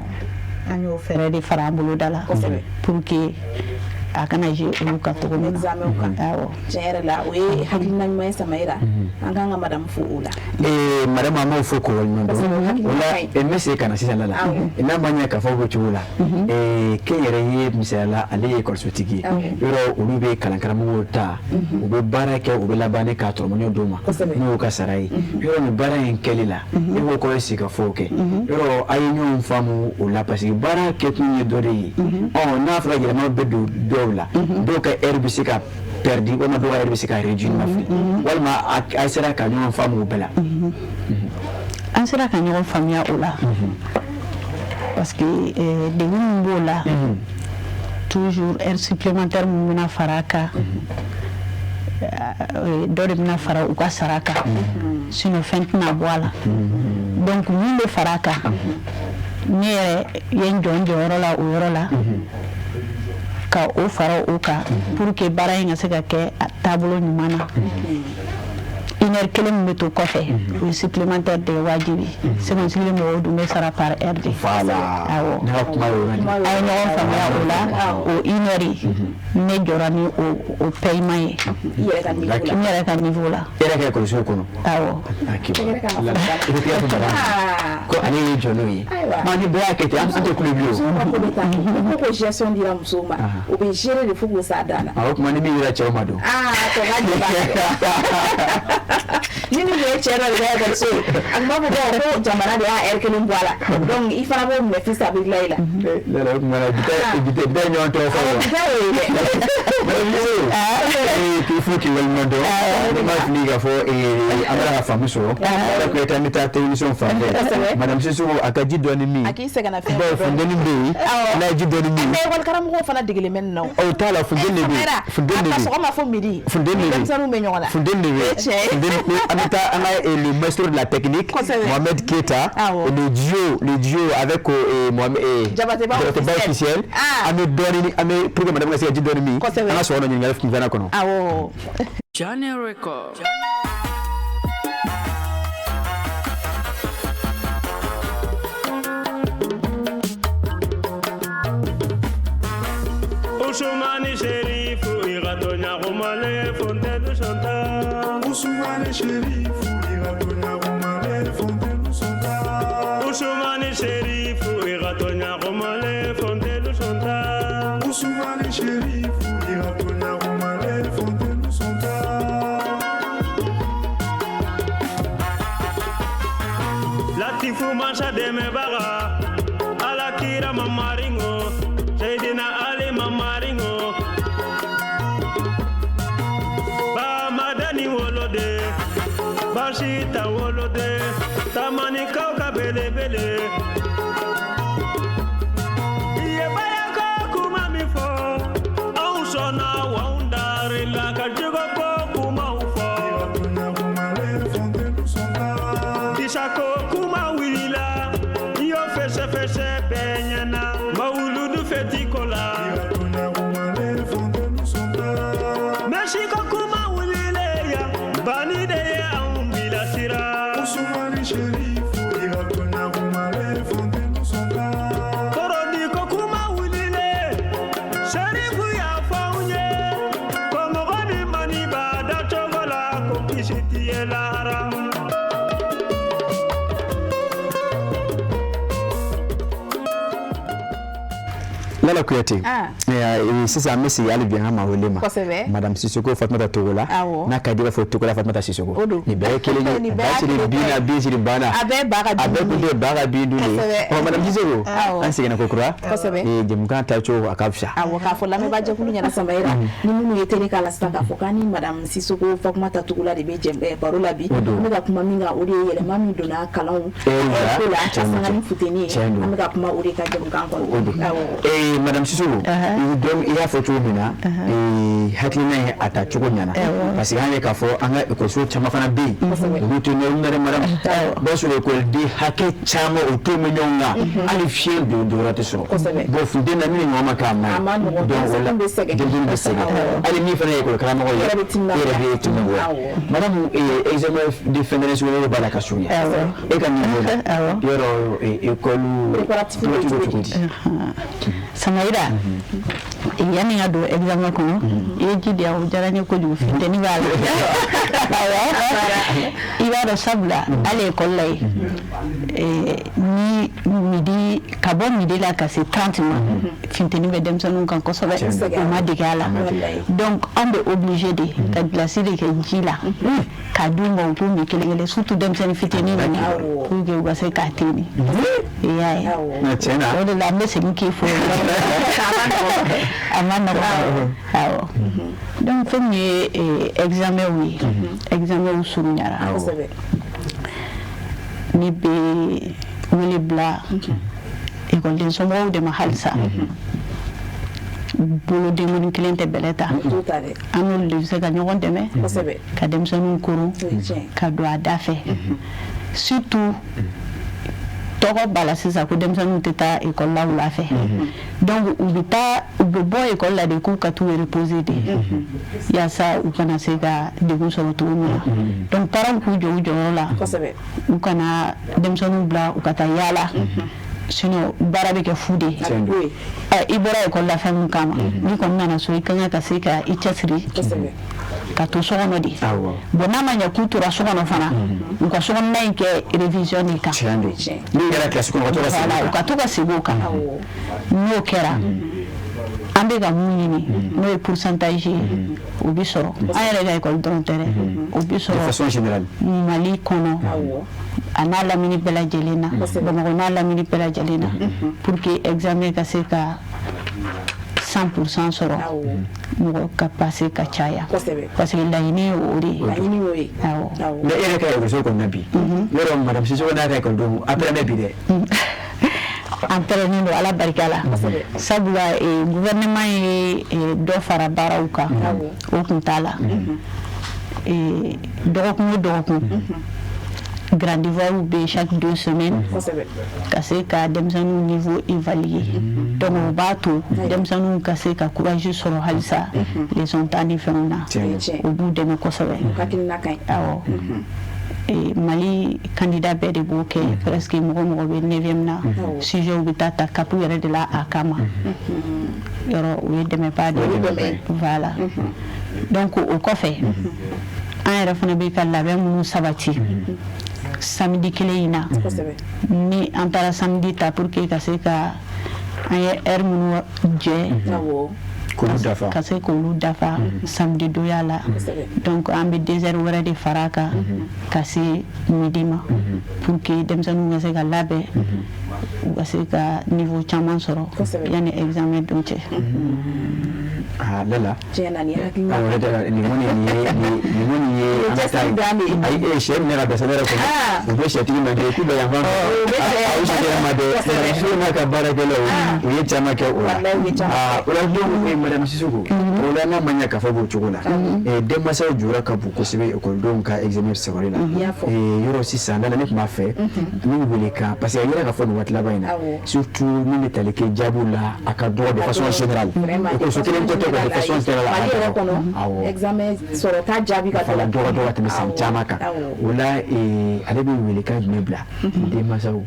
An y'o fɛɛrɛ de fara an boloda la pour que A kana jouer olu kan cogo min na. Examen kan. Awɔ. Tiɲɛ yɛrɛ la, o ye hakilina ɲuman ye, Samayira. An kan ka madame fo o la. Madame, an b'aw fo k'o waleɲuman Parce que dɔn. hakilina O la ka ɲi. n bɛ segin ka na sisan la, n'a ma ɲɛ k'a fɔ o bɛ cogo la, kɛnyɛrɛye misaliya la, ale ye ekɔlisotigi ye. Yɔrɔ olu bɛ kalankaramɔgɔw ta, u bɛ baara kɛ, u bɛ laban ni k'a tɔrɔmɔɲɔ d'u ma, n'o y'u ka sara ye. Yɔrɔ nin baara in kɛli la, e ko k'aw ye sigikafɔw kɛ, yɔrɔ a ye ɲɔgɔn faamu o la, parce que baara kɛkun ye dɔ de ye. Ɔ n'a fɔra yɛlɛma bɛ don dɔw la, dɔw ka heure bɛ se ka perdu, walima dɔw ka heure bɛ se ka réduire, ma fili, walima a sera ka ɲɔgɔn faamu o bɛɛ la? An sera ka ɲɔgɔn faamuya o la, parce que degun min b'o la, toujours heure supplémentaire min bɛna fara a kan, dɔ de bɛna fara u ka sara kan, sinon fɛn tɛna bɔ a la. Donc min bɛ fara a kan, ne yɛrɛ ye n jɔ n jɔyɔrɔ la o yɔrɔ la ka o fara o kan, pour que baara in ka se ka kɛ a taabolo ɲuman na. Une heure kelen min bɛ to kɔfɛ, o ye supplémentaire de ye, wajibi. Seconde mɔgɔw dun bɛ sara par heure de. Voilà. Awɔ. Ne ka kuma y'o yɔrɔ de ye. A ye ɲɔgɔn faamuya o la. O une heure, ne jɔra ni o paiement ye. I yɛrɛ ka niveau la. N yɛrɛ ka niveau la. E yɛrɛ ka ekɔliso kɔnɔ? Awɔ. I bɛ tila ka madame ko ale y'i jɔ n'o ye. Ma ni bɛɛ y'a kɛ ten, an tɛ kulo bilen o. Musow ka ko bɛ taa ko gestion dira musow ma, o bɛ gérer de fo k'o s'a dan na. A o tuma ni min yera cɛw ma don. Aa, tɔ ka jɛ ni nin ye cɛ dɔ de ka ekɔliso ye, a tun b'a fɔ ko jamana de y'a heure kelen bɔ a la, donc i fana b'o minɛ fisabililayi la. Lala, o tuma na bi tɛ bi tɛ ɲɔgɔn tɔgɔ fɔ wa? Bi tɛ o ye dɛ. K'i fo k'i waleɲuman dɔn. Ne ma fili k'a fɔ an bɛna ka faamu sɔrɔ. Ala ko an bɛ taa technicien fan fɛ. Madame Sissoko, a ka ji dɔɔni min. A k'i sɛgɛn na fɛn. Bawo funteni bɛ yen. N'a ye ji dɔɔni min. Mais école karamɔgɔw fana degelen bɛ nin na o. O t'a la, funteni de bɛ yen. Funteni de bɛ yen. A ta sɔgɔma fo midi. Funteni de bɛ yen. Denmisɛnninw bɛ ɲɔgɔn na. Funteni de bɛ yen. O ye tiɲɛ ye. Funteni, an bɛ taa an ka le maestro de la technique, Mohamed Keita, le duo avec Mohamed Jabateba officiel. An bɛ dɔɔni, an bɛ pour que madame ka se ka ji dɔɔni min. An ka sɔrɔ ka ɲininkali kun filanan kɔnɔ. Awɔ. Johnny Record. Ousmane Chérifou, ira romale fontaine chanta. Ousmane Chérifou, ira romale fontaine chanta. Ousmane Chérifou, ira romale fontaine chanta. Ousmane Chérifou, ira romale fontaine chanta. Latifou mancha deme baga, ala kira mamaringo, Seydina Ali mamaringo. Ba madani wolode, Bashita wolode, Tamani kauka belebele. Iye bayako kuma mi fo, anw sɔnna wa anw darila ka jogo ko kumaw fɔ. Isako kuma wulila, i y'o fɛsɛfɛsɛ bɛɛ ɲɛna, Mawuludu fɛti ko la. Mɛsiko kuma wulile ya, bani de ye anw bilasira. Ousmane Chérifou, ira romale fontaine chanta. Torodi ko kuma wulile, Serifu y'a fɔ anw ye, ko mɔgɔ min mani b'a da cogo la, ko kisi t'i ye lahara. Lala Kuyate, sisan an bɛ segin hali bi an ka maa wele ma. Madame Sissoko Fatumata Togola. N'a ka di i b'a fɔ Togola Fatumata Sissoko. Nin bɛɛ ye kelen ye. Nin bɛɛ Ba y'a siri kelen bin na, bin siri ba na. A bɛɛ ba ka A bɛɛ kun tɛ ba ka bin dun de ye. Ɔ Madame Sissoko, an seginna ko kura. Jɛmukan taacogo a ka fisa. Awɔ, k'a fɔ lamɛnbaajɛkulu ɲɛna, Samayira, ni minnu ye télé k'a la sisan, k'a fɔ k'an ni madame Sissoko Fatumata Togola de bɛ jɛ baro la bi. O don. An bɛ ka kuma min kan, o de ye yɛlɛma min donna kalanw ko la, ka sanga ni funteni ye. An bɛ ka kuma o de kan jɛmukan kɔnɔ. O don. Madame Sissoko, donc i y'a fɔ cogo min na, hakilina ye a ta cogo ɲɛna, parce que an ye k'a fɔ an ka ekɔliso caman fana bɛ yen, olu tɛ ɲɔgɔn na dɛ madame. B'a sɔrɔ ekɔliden hakɛ caman o t'o bɛ ɲɔgɔn kan, hali fiɲɛ don dɔrɔn tɛ sɔrɔ. Bon, funteni na min ni ɲɔgɔn ma kɛ, a ma A ma ɲi. nɔgɔn, Donc o la denmisɛnninw bɛ sɛgɛn. Denmisɛnninw bɛ sɛgɛn. Hali min fana ye ekɔli karamɔgɔ ye, I yɛrɛ bɛ timinandiya. E yɛrɛ bɛ timinandiya. Madame, examen de fin d'année scolaire b'a la ka surunya. E ka niveau la, yɔrɔ école Préparatif bɛ cogo di? Samayira, Yanni ka don examen kɔnɔ, i ye ji di yan, o diyara n ye kojugu, funteni b'a la. I b'a dɔn, sabula hali ekɔli la yen, ni midi, ka bɔ midi la ka se 30 ma, funteni bɛ denmisɛnninw kan kosɛbɛ, u ma dege a la. Donc an bɛ obligé de ka glace de kɛ ji la k'a d'u ma, u k'u min kelen kelen, surtout denmisɛnnin fitinin ninnu, pour que u ka se k'a teni. I y'a ye, o de la an bɛ segin k'i fo, a ma nɔgɔn. Awɔ, donc fɛn min ye examen ye, examen surunyara. Ne bɛ wele bila ekɔliden somɔgɔw de ma halisa. Bolodengonin kelen tɛ bɛlɛ ta, an n'olu de bɛ se ka ɲɔgɔn dɛmɛ ka denmisɛnninw koron ka don a da fɛ. Surtout tɔgɔ b'a la sisan ko denmisɛnninw tɛ taa ekɔli la wula fɛ. Donc u bɛ taa, u bɛ bɔ ekɔli la de k'u ka t'u reposer de, yaasa u kana se ka degun sɔrɔ cogo min na. Donc parents k'u jɔ u jɔyɔrɔ la, u kana denmisɛnninw bila u ka taa yaala, sinon baara bɛ kɛ fu de ye. I bɔra ekɔli la fɛn min kama, n'i kɔni nana so, i ka kan ka se ka i cɛsiri ka to so kɔnɔ de. Bon, n'a ma ɲɛ k'u tora so kɔnɔ fana, u ka sokɔnɔna in kɛ révision de kan. N'u kɛra kilasi kɔnɔ, u ka to ka segin o kan. N'o kɛra, an bɛ ka mun ɲini, n'o ye pourcentage ye, o bɛ sɔrɔ. An yɛrɛ ka ekɔli dɔrɔn tɛ dɛ, o bɛ sɔrɔ Mali kɔnɔ a n'a lamini bɛɛ lajɛlen na, Bamakɔ n'a lamini bɛɛ lajɛlen na, pour que examen ka se ka 100% sɔrɔ, mɔgɔ ka passer ka caya, parce que laɲini ye o de ye. Awɔ. Mais e yɛrɛ ka ekɔliso kɔnɔna bi, yɔrɔ madame Sissoko n'a ka ekɔlidenw a pɛrɛn bi dɛ. An pɛrɛnnen don, Ala barika la, sabula gouvernement ye dɔ fara baaraw kan, o kun t'a la. Dɔgɔkun o dɔgɔkun, grand devoir bɛ, chaque 2 semaines, ka se ka denmisɛnninw niveau évaluer. Donc o b'a to denmisɛnninw ka se ka courage sɔrɔ halisa leçon ta ni fɛnw na, o b'u dɛmɛ kosɛbɛ. Awɔ, Mali candidat bɛɛ de b'o kɛ presque. Mɔgɔ mɔgɔ bɛ neuvième na, sujet bɛ taa ta CAP yɛrɛ de la a kama. Yɔrɔ o ye dɛmɛba de ye. Voilà, donc o kɔfɛ, an yɛrɛ fana bɛ ka labɛn minnu sabati samedi kelen in na, ni an taara samedi ta, pour que ka se ka an ye heure minnu jɛ, ka se k'olu dafa samedi donya la. Donc an bɛ 2 heures wɛrɛ de fara a kan ka se midi ma, pour que denmisɛnninw ka se ka labɛn, u ka se ka niveau caman sɔrɔ yanni examen don cɛ. Ah, Lala. Awɔ, ne tɛ nin kɔni, nin ye nin kɔni ye an ka taa ayi e sɛ minɛ ka dɛsɛ ne yɛrɛ kɔnɔ, u bɛ sɛtigi ma kɛ k'u bɛ yan fan fɛ, aw sɛ yɛrɛ ma dɛ. Madame Sissoko n'a ka baarakɛlaw, u ye caman kɛ o la. Aa, o la donc madame Sissoko, o la n'a ma ɲɛ k'a fɔ b'o cogo la, denmansaw jɔyɔrɔ ka bon kosɛbɛ ekɔlidenw ka examen sɔrɔli la. Yɔrɔ sisan Lala, ne tun b'a fɛ min wele kan, parce que a yɛrɛ ka fɔ nin waati laban in na, surtout min bɛ tali kɛ jaabiw la, a ka dɔgɔ de façon générale, ekɔliso kelen tɛ, de façon générale a ka dɔgɔ. Awɔ, examen sɔrɔta jaabi ka dɔgɔ dɔgɔ dɔgɔ ka tɛmɛ san caman kan. O la ale bɛ welekan jumɛn bila denmansaw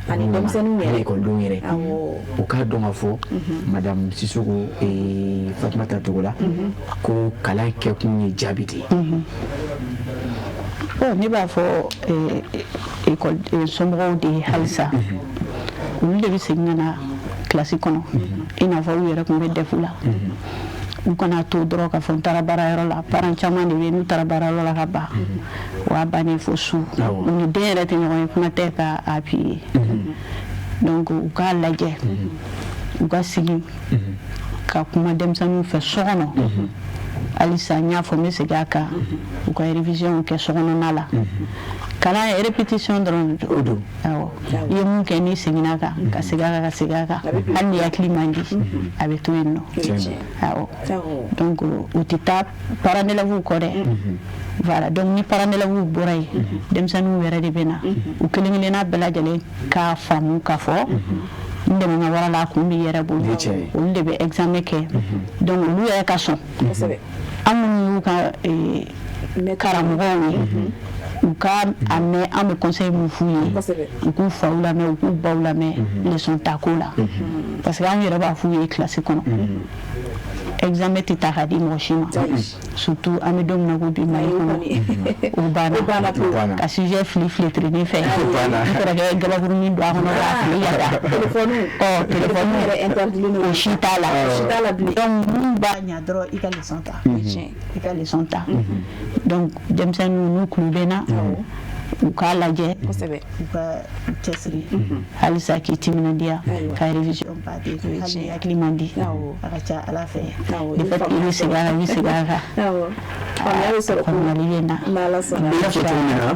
ani denmisɛnninw yɛrɛ, ekɔlidenw yɛrɛ, u k'a dɔn k'a fɔ madame Sissoko Fatumata Togola ko kalan kɛkun ye jaabi de ye? Bon, ne b'a fɔ ekɔli somɔgɔw de ye halisa, olu de bɛ segin ka na kilasi kɔnɔ, i n'a fɔ u yɛrɛ tun bɛ DEF la. U kana to dɔrɔn ka fɔ n taara baarayɔrɔ la. Parent caman de bɛ yen, n'u taara baarayɔrɔ la ka ban, o y'a bannen fo su, u ni den yɛrɛ tɛ ɲɔgɔn ye, kuma tɛ ka appuyer. Donc u k'a lajɛ, u ka sigi ka kuma denmisɛnninw fɛ so kɔnɔ. Halisa n y'a fɔ, n bɛ segin a kan, u ka révision kɛ sokɔnɔna la. Kalan ye répétition dɔrɔn de don. Awɔ, i ye mun kɛ, n'i seginna a kan, ka segin a kan, ka segin a kan, hali ni hakili man di, a bɛ to yen nɔ. Awɔ, donc u tɛ taa parents d'élèves kɔ dɛ. Voilà, donc ni parents d'élèves bɔra yen, denmisɛnninw yɛrɛ de bɛ na, u kelen kelenna bɛɛ lajɛlen k'a faamu k'a fɔ n dɛmɛ ka wara la, a kun b'i yɛrɛ bolo. Olu de bɛ examen kɛ, donc olu yɛrɛ ka sɔn. An minnu y'u ka karamɔgɔw ye, U ka a mɛn an bɛ conseil mun f'u ye, u k'u faw lamɛn, u k'u baw lamɛn leçon ta ko la, parce que anw yɛrɛ b'a f'u ye classe kɔnɔ, examen tɛ ta ka di mɔgɔ si ma, surtout an bɛ don min na ko bi Mali kɔnɔ, o banna ka sujet fili filetinin fɛ, n kɔrɔkɛ ye gabakurunin don a kɔnɔ k'a fili ka taa. Ɔ, téléphone o si t'a la. Donc mun b'a ɲa dɔrɔn, i ka leçon ta, i ka leçon ta. Donc denmisɛnninw n'u tulo bɛ n na, u k'a lajɛ, u ka cɛsiri halisa, k'i timinandiya ka révision baden, hali ni hakili man di, a ka ca Ala fɛ, de fait i bɛ segin a kan, i bɛ segin a kan, faamuyali bɛ na. I y'a fɔ cogo min na,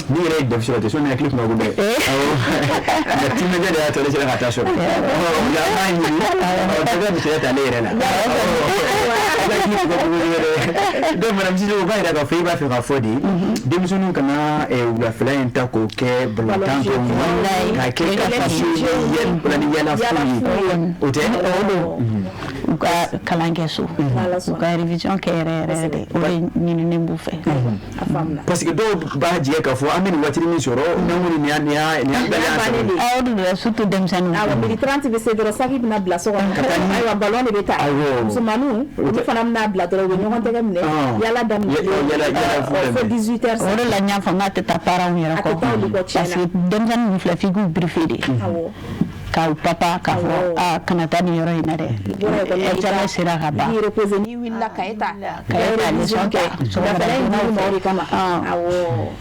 n'i yɛrɛ ye DEF sɔrɔ ten, sɔnni hakili tun ka go dɛ, nka timinandiya de y'a to ne sera ka taa sɔrɔ. Nka an b'a ɲini bɛɛ ka misaliya ta ale yɛrɛ la. Donc madame Sissoko, o b'a yira k'a fɔ i b'a fɛ k'a fɔ de, denmisɛnninw kana wulafɛla in ta k'o kɛ balontan dɔrɔn ye, k'a kɛ ka faso yɛlɛ ni yala fu ye, o tɛ? O don. U ka kalan kɛ so, u ka révision kɛ yɛrɛ yɛrɛ de, o de ɲininen b'u fɛ. Parce que dɔw b'a jigin k'a fɔ an bɛ nin waati min sɔrɔ, n'an ko nin y'an dalen an sago. O de don, surtout denmisɛnninw. Awɔ, midi 30 bɛ se dɔrɔn, saki bɛna bila so kɔnɔ, ayiwa, ballon de bɛ ta. Musomaninw, olu fana bɛna bila dɔrɔn, u bɛ ɲɔgɔn tɛgɛ minɛ, yala daminɛ fo 18 heures. O de la n y'a fɔ n k'a tɛ taa parents yɛrɛ kɔ, parce que denmisɛnnin ninnu filɛ, f'i k'u briefer de, k'aw papa k'a fɔ a kana taa nin yɔrɔ in na dɛ, examen sera ka ban. N'i reposer, n'i wulila, kaye ta. Kaye ta, leçon ta. Sɔgɔmada in di maaw de kama. Awɔ,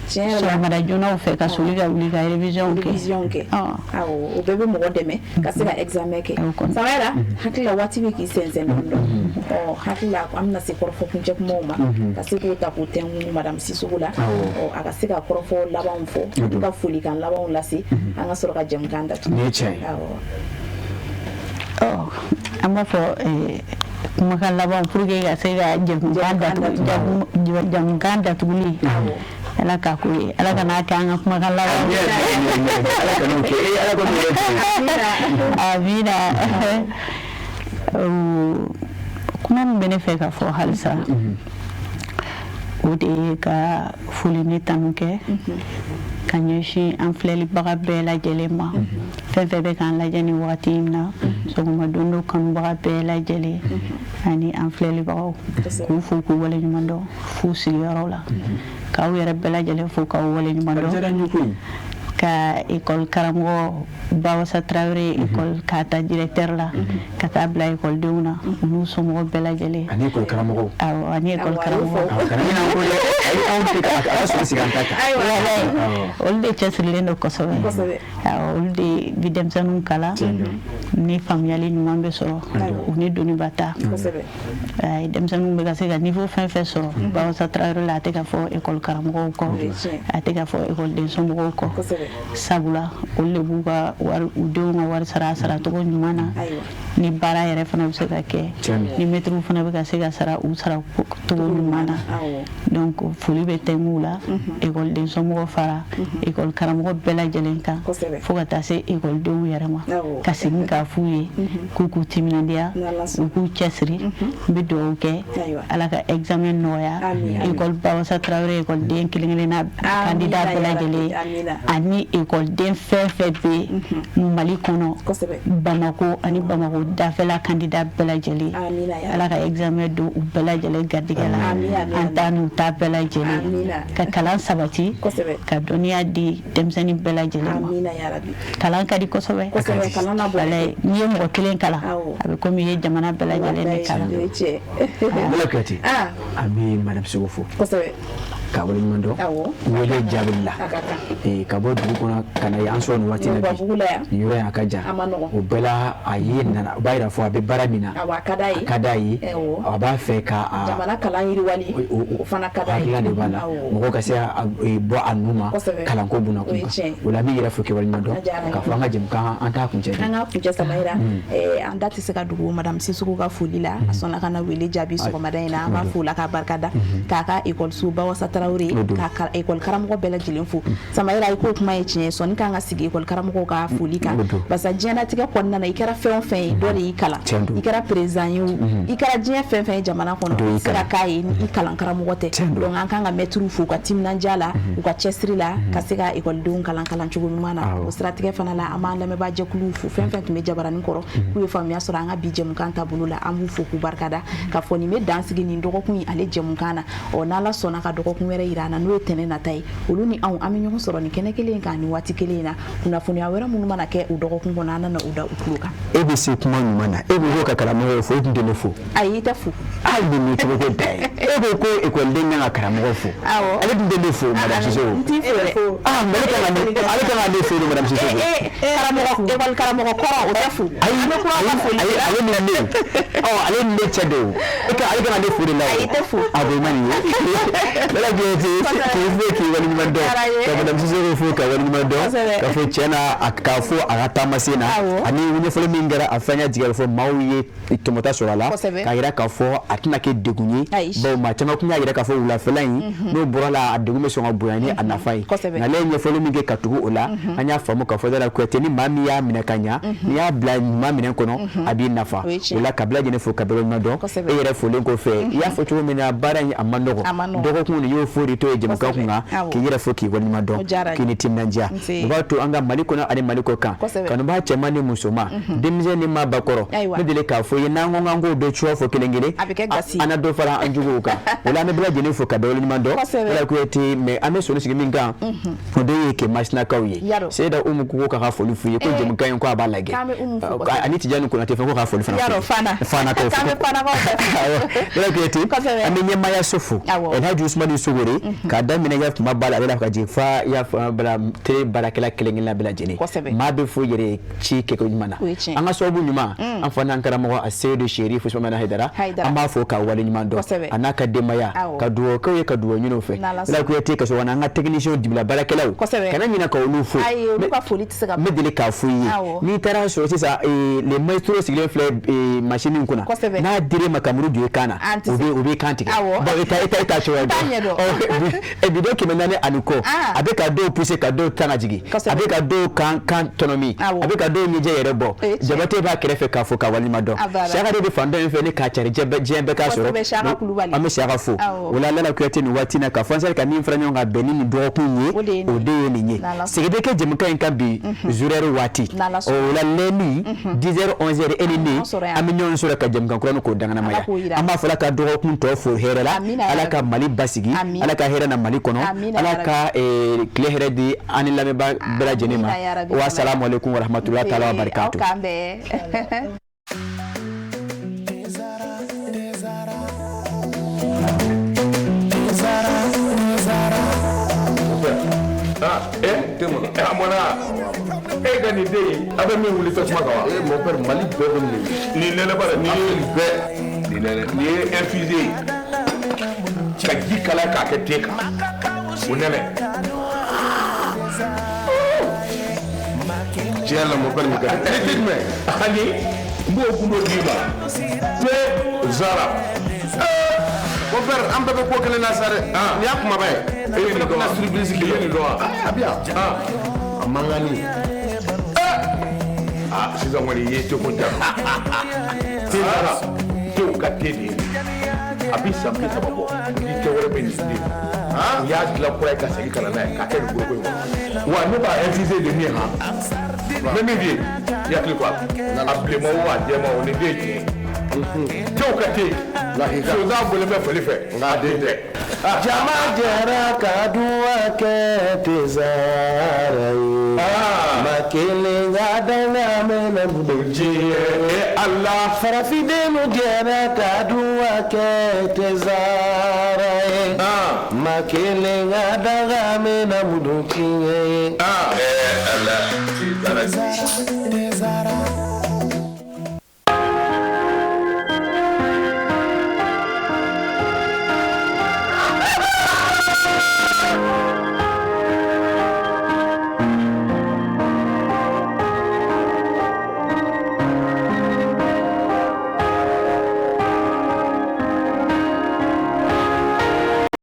tiɲɛ yɛrɛ la. Sɔgɔmada joonaw fɛ, ka soli ka wuli ka révision kɛ. Révision kɛ, awɔ, o bɛɛ bɛ mɔgɔ dɛmɛ ka se ka examen kɛ. Samayɛrɛ, hakili la waati bɛ k'i sɛnsɛn dɔɔni dɔɔni. Ɔ, hakili la an bɛna se kɔrɔfɔ kuncɛ kumaw ma, ka se k'o ta k'o tɛnku madame Sissoko la. Ɔ, a ka se ka kɔrɔfɔ labanw fɔ, ka folikan labanw lase, an ka sɔrɔ ka jɛmukan datugu. Nin ye tiɲɛ ye. Awɔ. Ɔ, an b'a fɔ kumakan laban pour que ka se ka jɛmukan datugu, jɛmukan datuguli, Ala k'a ko ye, Ala kana kɛ an ka kumakan laban. Ala kan'o kɛ, ee, Ala k'o yɛrɛ. Amina. Kuma min bɛ ne fɛ ka fɔ halisa, o de ye ka foli ni tanu kɛ ka ɲɛsin an filɛlibaga bɛɛ lajɛlen ma, fɛn fɛn bɛ k'an lajɛ nin wagati in na, sɔgɔma don dɔ kanubaga bɛɛ lajɛlen ani an filɛlibagaw, k'u fo k'u waleɲuman dɔn f'u sigiyɔrɔ la, k'aw yɛrɛ bɛɛ lajɛlen fo k'aw waleɲuman dɔn, ka école karamɔgɔ Bawasa Tarawele, école, k'a ta directeur la ka taa bila écoledenw na, u n'u somɔgɔw bɛɛ lajɛlen. Ani école karamɔgɔw. Awɔ, ani école karamɔgɔw. Kana ɲinɛ an kɔ dɛ, ayi, anw tɛ a ka sɔrɔ sigi an ta kan. Olu de cɛsirilen don kosɛbɛ. Awɔ, olu de bi denmisɛnninw kalan ni faamuyali ɲuman bɛ sɔrɔ, u ni doniba ta. Denmisɛnninw bɛ ka se ka niveau fɛn fɛn sɔrɔ Bawasa Tarawele la, a tɛ ka fɔ école karamɔgɔw kɔ, a tɛ ka fɔ école somɔgɔw kɔ, sabula olu de b'u ka wari, u denw ka wari sara a saracogo ɲuman na, ni baara yɛrɛ fana bɛ se ka kɛ, ni mɛtiriw fana bɛ ka se ka sara u sara cogo ɲuman na. Donc foli bɛ tɛnku la, ekɔliden somɔgɔw fara ekɔli karamɔgɔ bɛɛ lajɛlen kan, fo ka taa se ekɔlidenw yɛrɛ ma, ka segin k'a f'u ye k'u k'u timinandiya, u k'u cɛsiri. N bɛ dugawu kɛ, Ala ka examen nɔgɔya ekɔli Bawasa Tarawele ekɔliden kelen kelenna candidat bɛɛ lajɛlen, ani ekɔliden fɛn fɛn bɛ Mali kɔnɔ, Bamako ani Bamako dafɛla candidat bɛɛ lajɛlen, Ala ka examen don u bɛɛ lajɛlen garijɛgɛ la, an ta n'u ta bɛɛ lajɛlen, ka kalan sabati, ka dɔnniya di denmisɛnnin bɛɛ lajɛlen ma. Kalan ka di kosɛbɛ. Walayi, n'i ye mɔgɔ kelen kalan, a bɛ komi i ye jamana bɛɛ lajɛlen de kalan. Bala Kuyate, an bɛ madame Sissoko fo k'a waleɲuman dɔn wele jaabili la, ka bɔ dugu kɔnɔ ka na an sɔrɔ nin waati in na bi, nin yɔrɔ in a ka jan, o bɛɛ la a ye nana, o b'a yira fɔ a bɛ baara min na, a ka d'a ye, a ka d'a ye, a b'a fɛ ka a jamana kalan yiriwali, o fana ka d'a ye. Hakilina de b'a la, mɔgɔw ka se ka bɔ a nu ma kalanko bunna kun kan. O la an b'i yɛrɛ fo k'i waleɲuman dɔn, k'a fɔ an ka jɛmukan an t'a kuncɛ. An ka kuncɛ, Samayira, an da tɛ se ka dogo madame Sissoko ka foli la. A sɔnna ka na wele jaabi sɔgɔmada in na, an b'a fo la k'a barika da, k'a ka ekɔliso Bawasa Tarawele ka école karamɔgɔ bɛɛ lajɛlen fo. Samayira, i k'o kuma ye tiɲɛ ye, sɔnni kan ka sigi école karamɔgɔw ka foli kan, parce que diɲɛlatigɛ kɔnɔna na, i kɛra fɛn o fɛn ye, dɔ de y'i kalan. I kɛra président ye o, i kɛra diɲɛ fɛn fɛn ye jamana kɔnɔ, i tɛ se ka k'a ye ni i kalan karamɔgɔ tɛ. Donc an kan ka mɛtiriw fo u ka timinandiya la, u ka cɛsiri la, ka se ka ekɔlidenw kalan kalancogo ɲuman na. O siratigɛ fana la, an b'an lamɛnbaa jɛkuluw fo, fɛn fɛn tun bɛ jabaranin kɔrɔ k'u ye faamuya sɔrɔ an ka bi jɛmukan taabolo la, an b'u fo k'u barikada k'a fɔ nin bɛ dan sigi nin dɔgɔkun in ale jɛmukan na. Ɔ, n'Ala sɔnna ka dɔgɔkun wɛrɛ yira an na, n'o ye tɛnɛ nata ye, olu ni anw an bɛ ɲɔgɔn sɔrɔ nin kɛnɛ kelen kan nin waati kelen in na. Kunnafoniya wɛrɛ minnu mana kɛ o dɔgɔkun kɔnɔ, an nana o da u tulo kan. E bɛ se kuma ɲuman na. E ko ka karamɔgɔ fo, e tun tɛ ne fo. Ayi, i tɛ fo. Hali ni cogo ko da ye, e ko ko ekɔliden kan ka karamɔgɔ fo. Ale tun tɛ ne fo, madame Sisoko. N t'i fo dɛ. Ah, mais ale kan ka ne fo de, madame Sisoko. Karamɔgɔ, ekɔli karamɔgɔ kɔrɔ, o tɛ fo. Ayi, ayi, ale ni ne, ɔ, ale ni ne cɛ don, e ka ale kan ka ne fo de la o. Ayi, i tɛ fo. A bɛ ma nin ye. Lala Kuyate, k'i fo k'i waleɲuman dɔn, ka madame Sisoko fo ka waleɲuman dɔn, ka fɔ tiɲɛ na, k'a fɔ a ka taamasen na ani ɲɛfɔli min kɛra, a fɛn ɲɛ jigin fɔ maaw ye tɔmɔta sɔrɔ a la, k'a jira k'a fɔ a tɛna kɛ degun ye, bawo maa caman tun y'a jira k'a fɔ wulafɛla in n'o bɔra la, a degun bɛ sɔn ka bonya ni a nafa ye. Nka ale ye ɲɛfɔli min kɛ ka tugu o la, an y'a faamu k'a fɔ Lala Kuyate, ni maa min y'a minɛ ka ɲa, n'i y'a bila ɲuman minɛn kɔnɔ, a b'i nafa o la. Ka bɛɛ lajɛlen fo ka bɛɛ waleɲuman dɔn. E yɛrɛ folen kɔfɛ, i y'a fɔ cogo min na, baara in a man nɔgɔ. Dɔgɔkun nin y'o fo de to ye jɛmukan kun kan, k'i yɛrɛ fo k'i waleɲuman dɔn, k'i ni timinandiya. O b'a to an ka Mali kɔnɔ ani Mali kɔ kan, kanubaa cɛman ni musoman, denmisɛn ni maabakɔrɔ, ne deli k'a fɔ ye, n'an ko k'an k'o bɛɛ cuwa fɔ kelen kelen, an na dɔ fara an juguw kan. O la, an bɛ bɛɛ lajɛlen fo ka bɛɛ waleɲuman dɔn. Lala Kuyate, mais an bɛ sɔnni sigi min kan, o de ye kɛ Masinakaw ye. Seyida Umu ko k'a ka foli f'u ye, ko jɛmukan in ko a b'a lajɛ, ani Tijani Konate fɛn ko k'a foli fana. Fanakaw fo. Lala Kuyate, an bɛ ɲɛmaayaso fo, Elhaji Usumani Sogore, k'a daminɛ ya kuma ba la, ale la ka jigin fa ya bala télé baarakɛla kelen kelenna bɛɛ lajɛlen, maa bɛ fo yɛrɛ ci kɛko ɲuman na. An ka sababu ɲuman, an fa n'an karamɔgɔ a Seyidu Sherif Usumani Hayidara, an b'a fo k'a waleɲuman dɔn, a n'a ka denbaya, ka dugawu k'aw ye, ka dugawu ɲini u fɛ. Lala Kuyate, ka sɔrɔ an ka technicien dibila baarakɛlaw, kana ɲinɛ ka olu fo. N bɛ deli k'a fɔ i ye, n'i taara sɔrɔ sisan le maestro sigilen filɛ machine in kunna, n'a dir'e ma ka muru don i kan na, o b'i kan tigɛ. Bon, e ta cogoya dɔn bi dɔ 400 ani kɔ, a bɛ ka dɔw pousser, ka dɔw tan ka jigin, a bɛ ka dɔw kan tɔnɔmi, a bɛ ka dɔw ɲɛjɛ yɛrɛ bɔ. Jabate b'a kɛrɛfɛ k'a fɔ ka walima dɔn. Saka de bɛ fan dɔ in fɛ ni k'a cari diɲɛ bɛɛ k'a sɔrɔ. An bɛ Saka fo o la. Lala Kuyate, nin waati na, ka fɔ ka min fara ɲɔgɔn kan bɛn ni nin dɔgɔkun ye, o de ye nin ye. Segin bɛ kɛ jɛmukan in kan bi horaire waati o la, lundi 10h 11h, e ni ne an bɛ ɲɔgɔn sɔrɔ ka jɛmukan kura k'o danganamaya. An b'a fɔ ka dɔgɔkun tɔ fo hɛrɛ la. Ala ka Mali basigi, Ala ka hɛrɛ na Mali kɔnɔ, Ala ka tile hɛrɛ di an ni lamɛnbaa bɛɛ lajɛlen ma. Wa salamu aleykum wa rahmatulahi taala wa barakatu. A mɔna e ka nin den in, a bɛ min wuli tasuma kan wa? Eh mon père, Mali bɛɛ bɛ nin. Nin nɛnɛ ba nin ye bɛɛ nin nɛnɛ, nin ye infusé ye ka ji kalaya k'a kɛ te kan, o nɛnɛ. Tiɲɛ la mon père, nin ka di. Ne tɛ jumɛn ani n b'o gundo d'i ma te Zara. Mon père, an bɛɛ bɛ ko kelen na sa dɛ. Nin y'a kumaba ye. E ye nin dɔn wa? Surprise. E ye nin dɔn wa? A bɛ yan. A man kan ni. Ah, sisan kɔni i ye teko ja. Te Zara, tew ka te de ye. A bɛ san 30 bɔ, ni tɛ wɛrɛ bɛ nin den. U y'a dilan kura ye ka segin ka na n'a ye k'a kɛ nin foroko in kɔnɔ. Wa ne b'a infusé de min han. N bɛ min f'i ye, i hakili to a la. A bilenman o, a jɛman o, nin den ye tiɲɛ ye. Tew ka te. Sonsan bɔlen bɛ fali fɛ, nka a den tɛ. Jama jɛra ka duwa kɛ Tezara ye. Ma kelen ka danga mɛnɛ diɲɛ Ala. Farafindenw jɛra ka duwa kɛ Tezara ye. Ma kelen ka danga mɛnɛ tiɲɛ ye. Ala. Tezara. Tezara.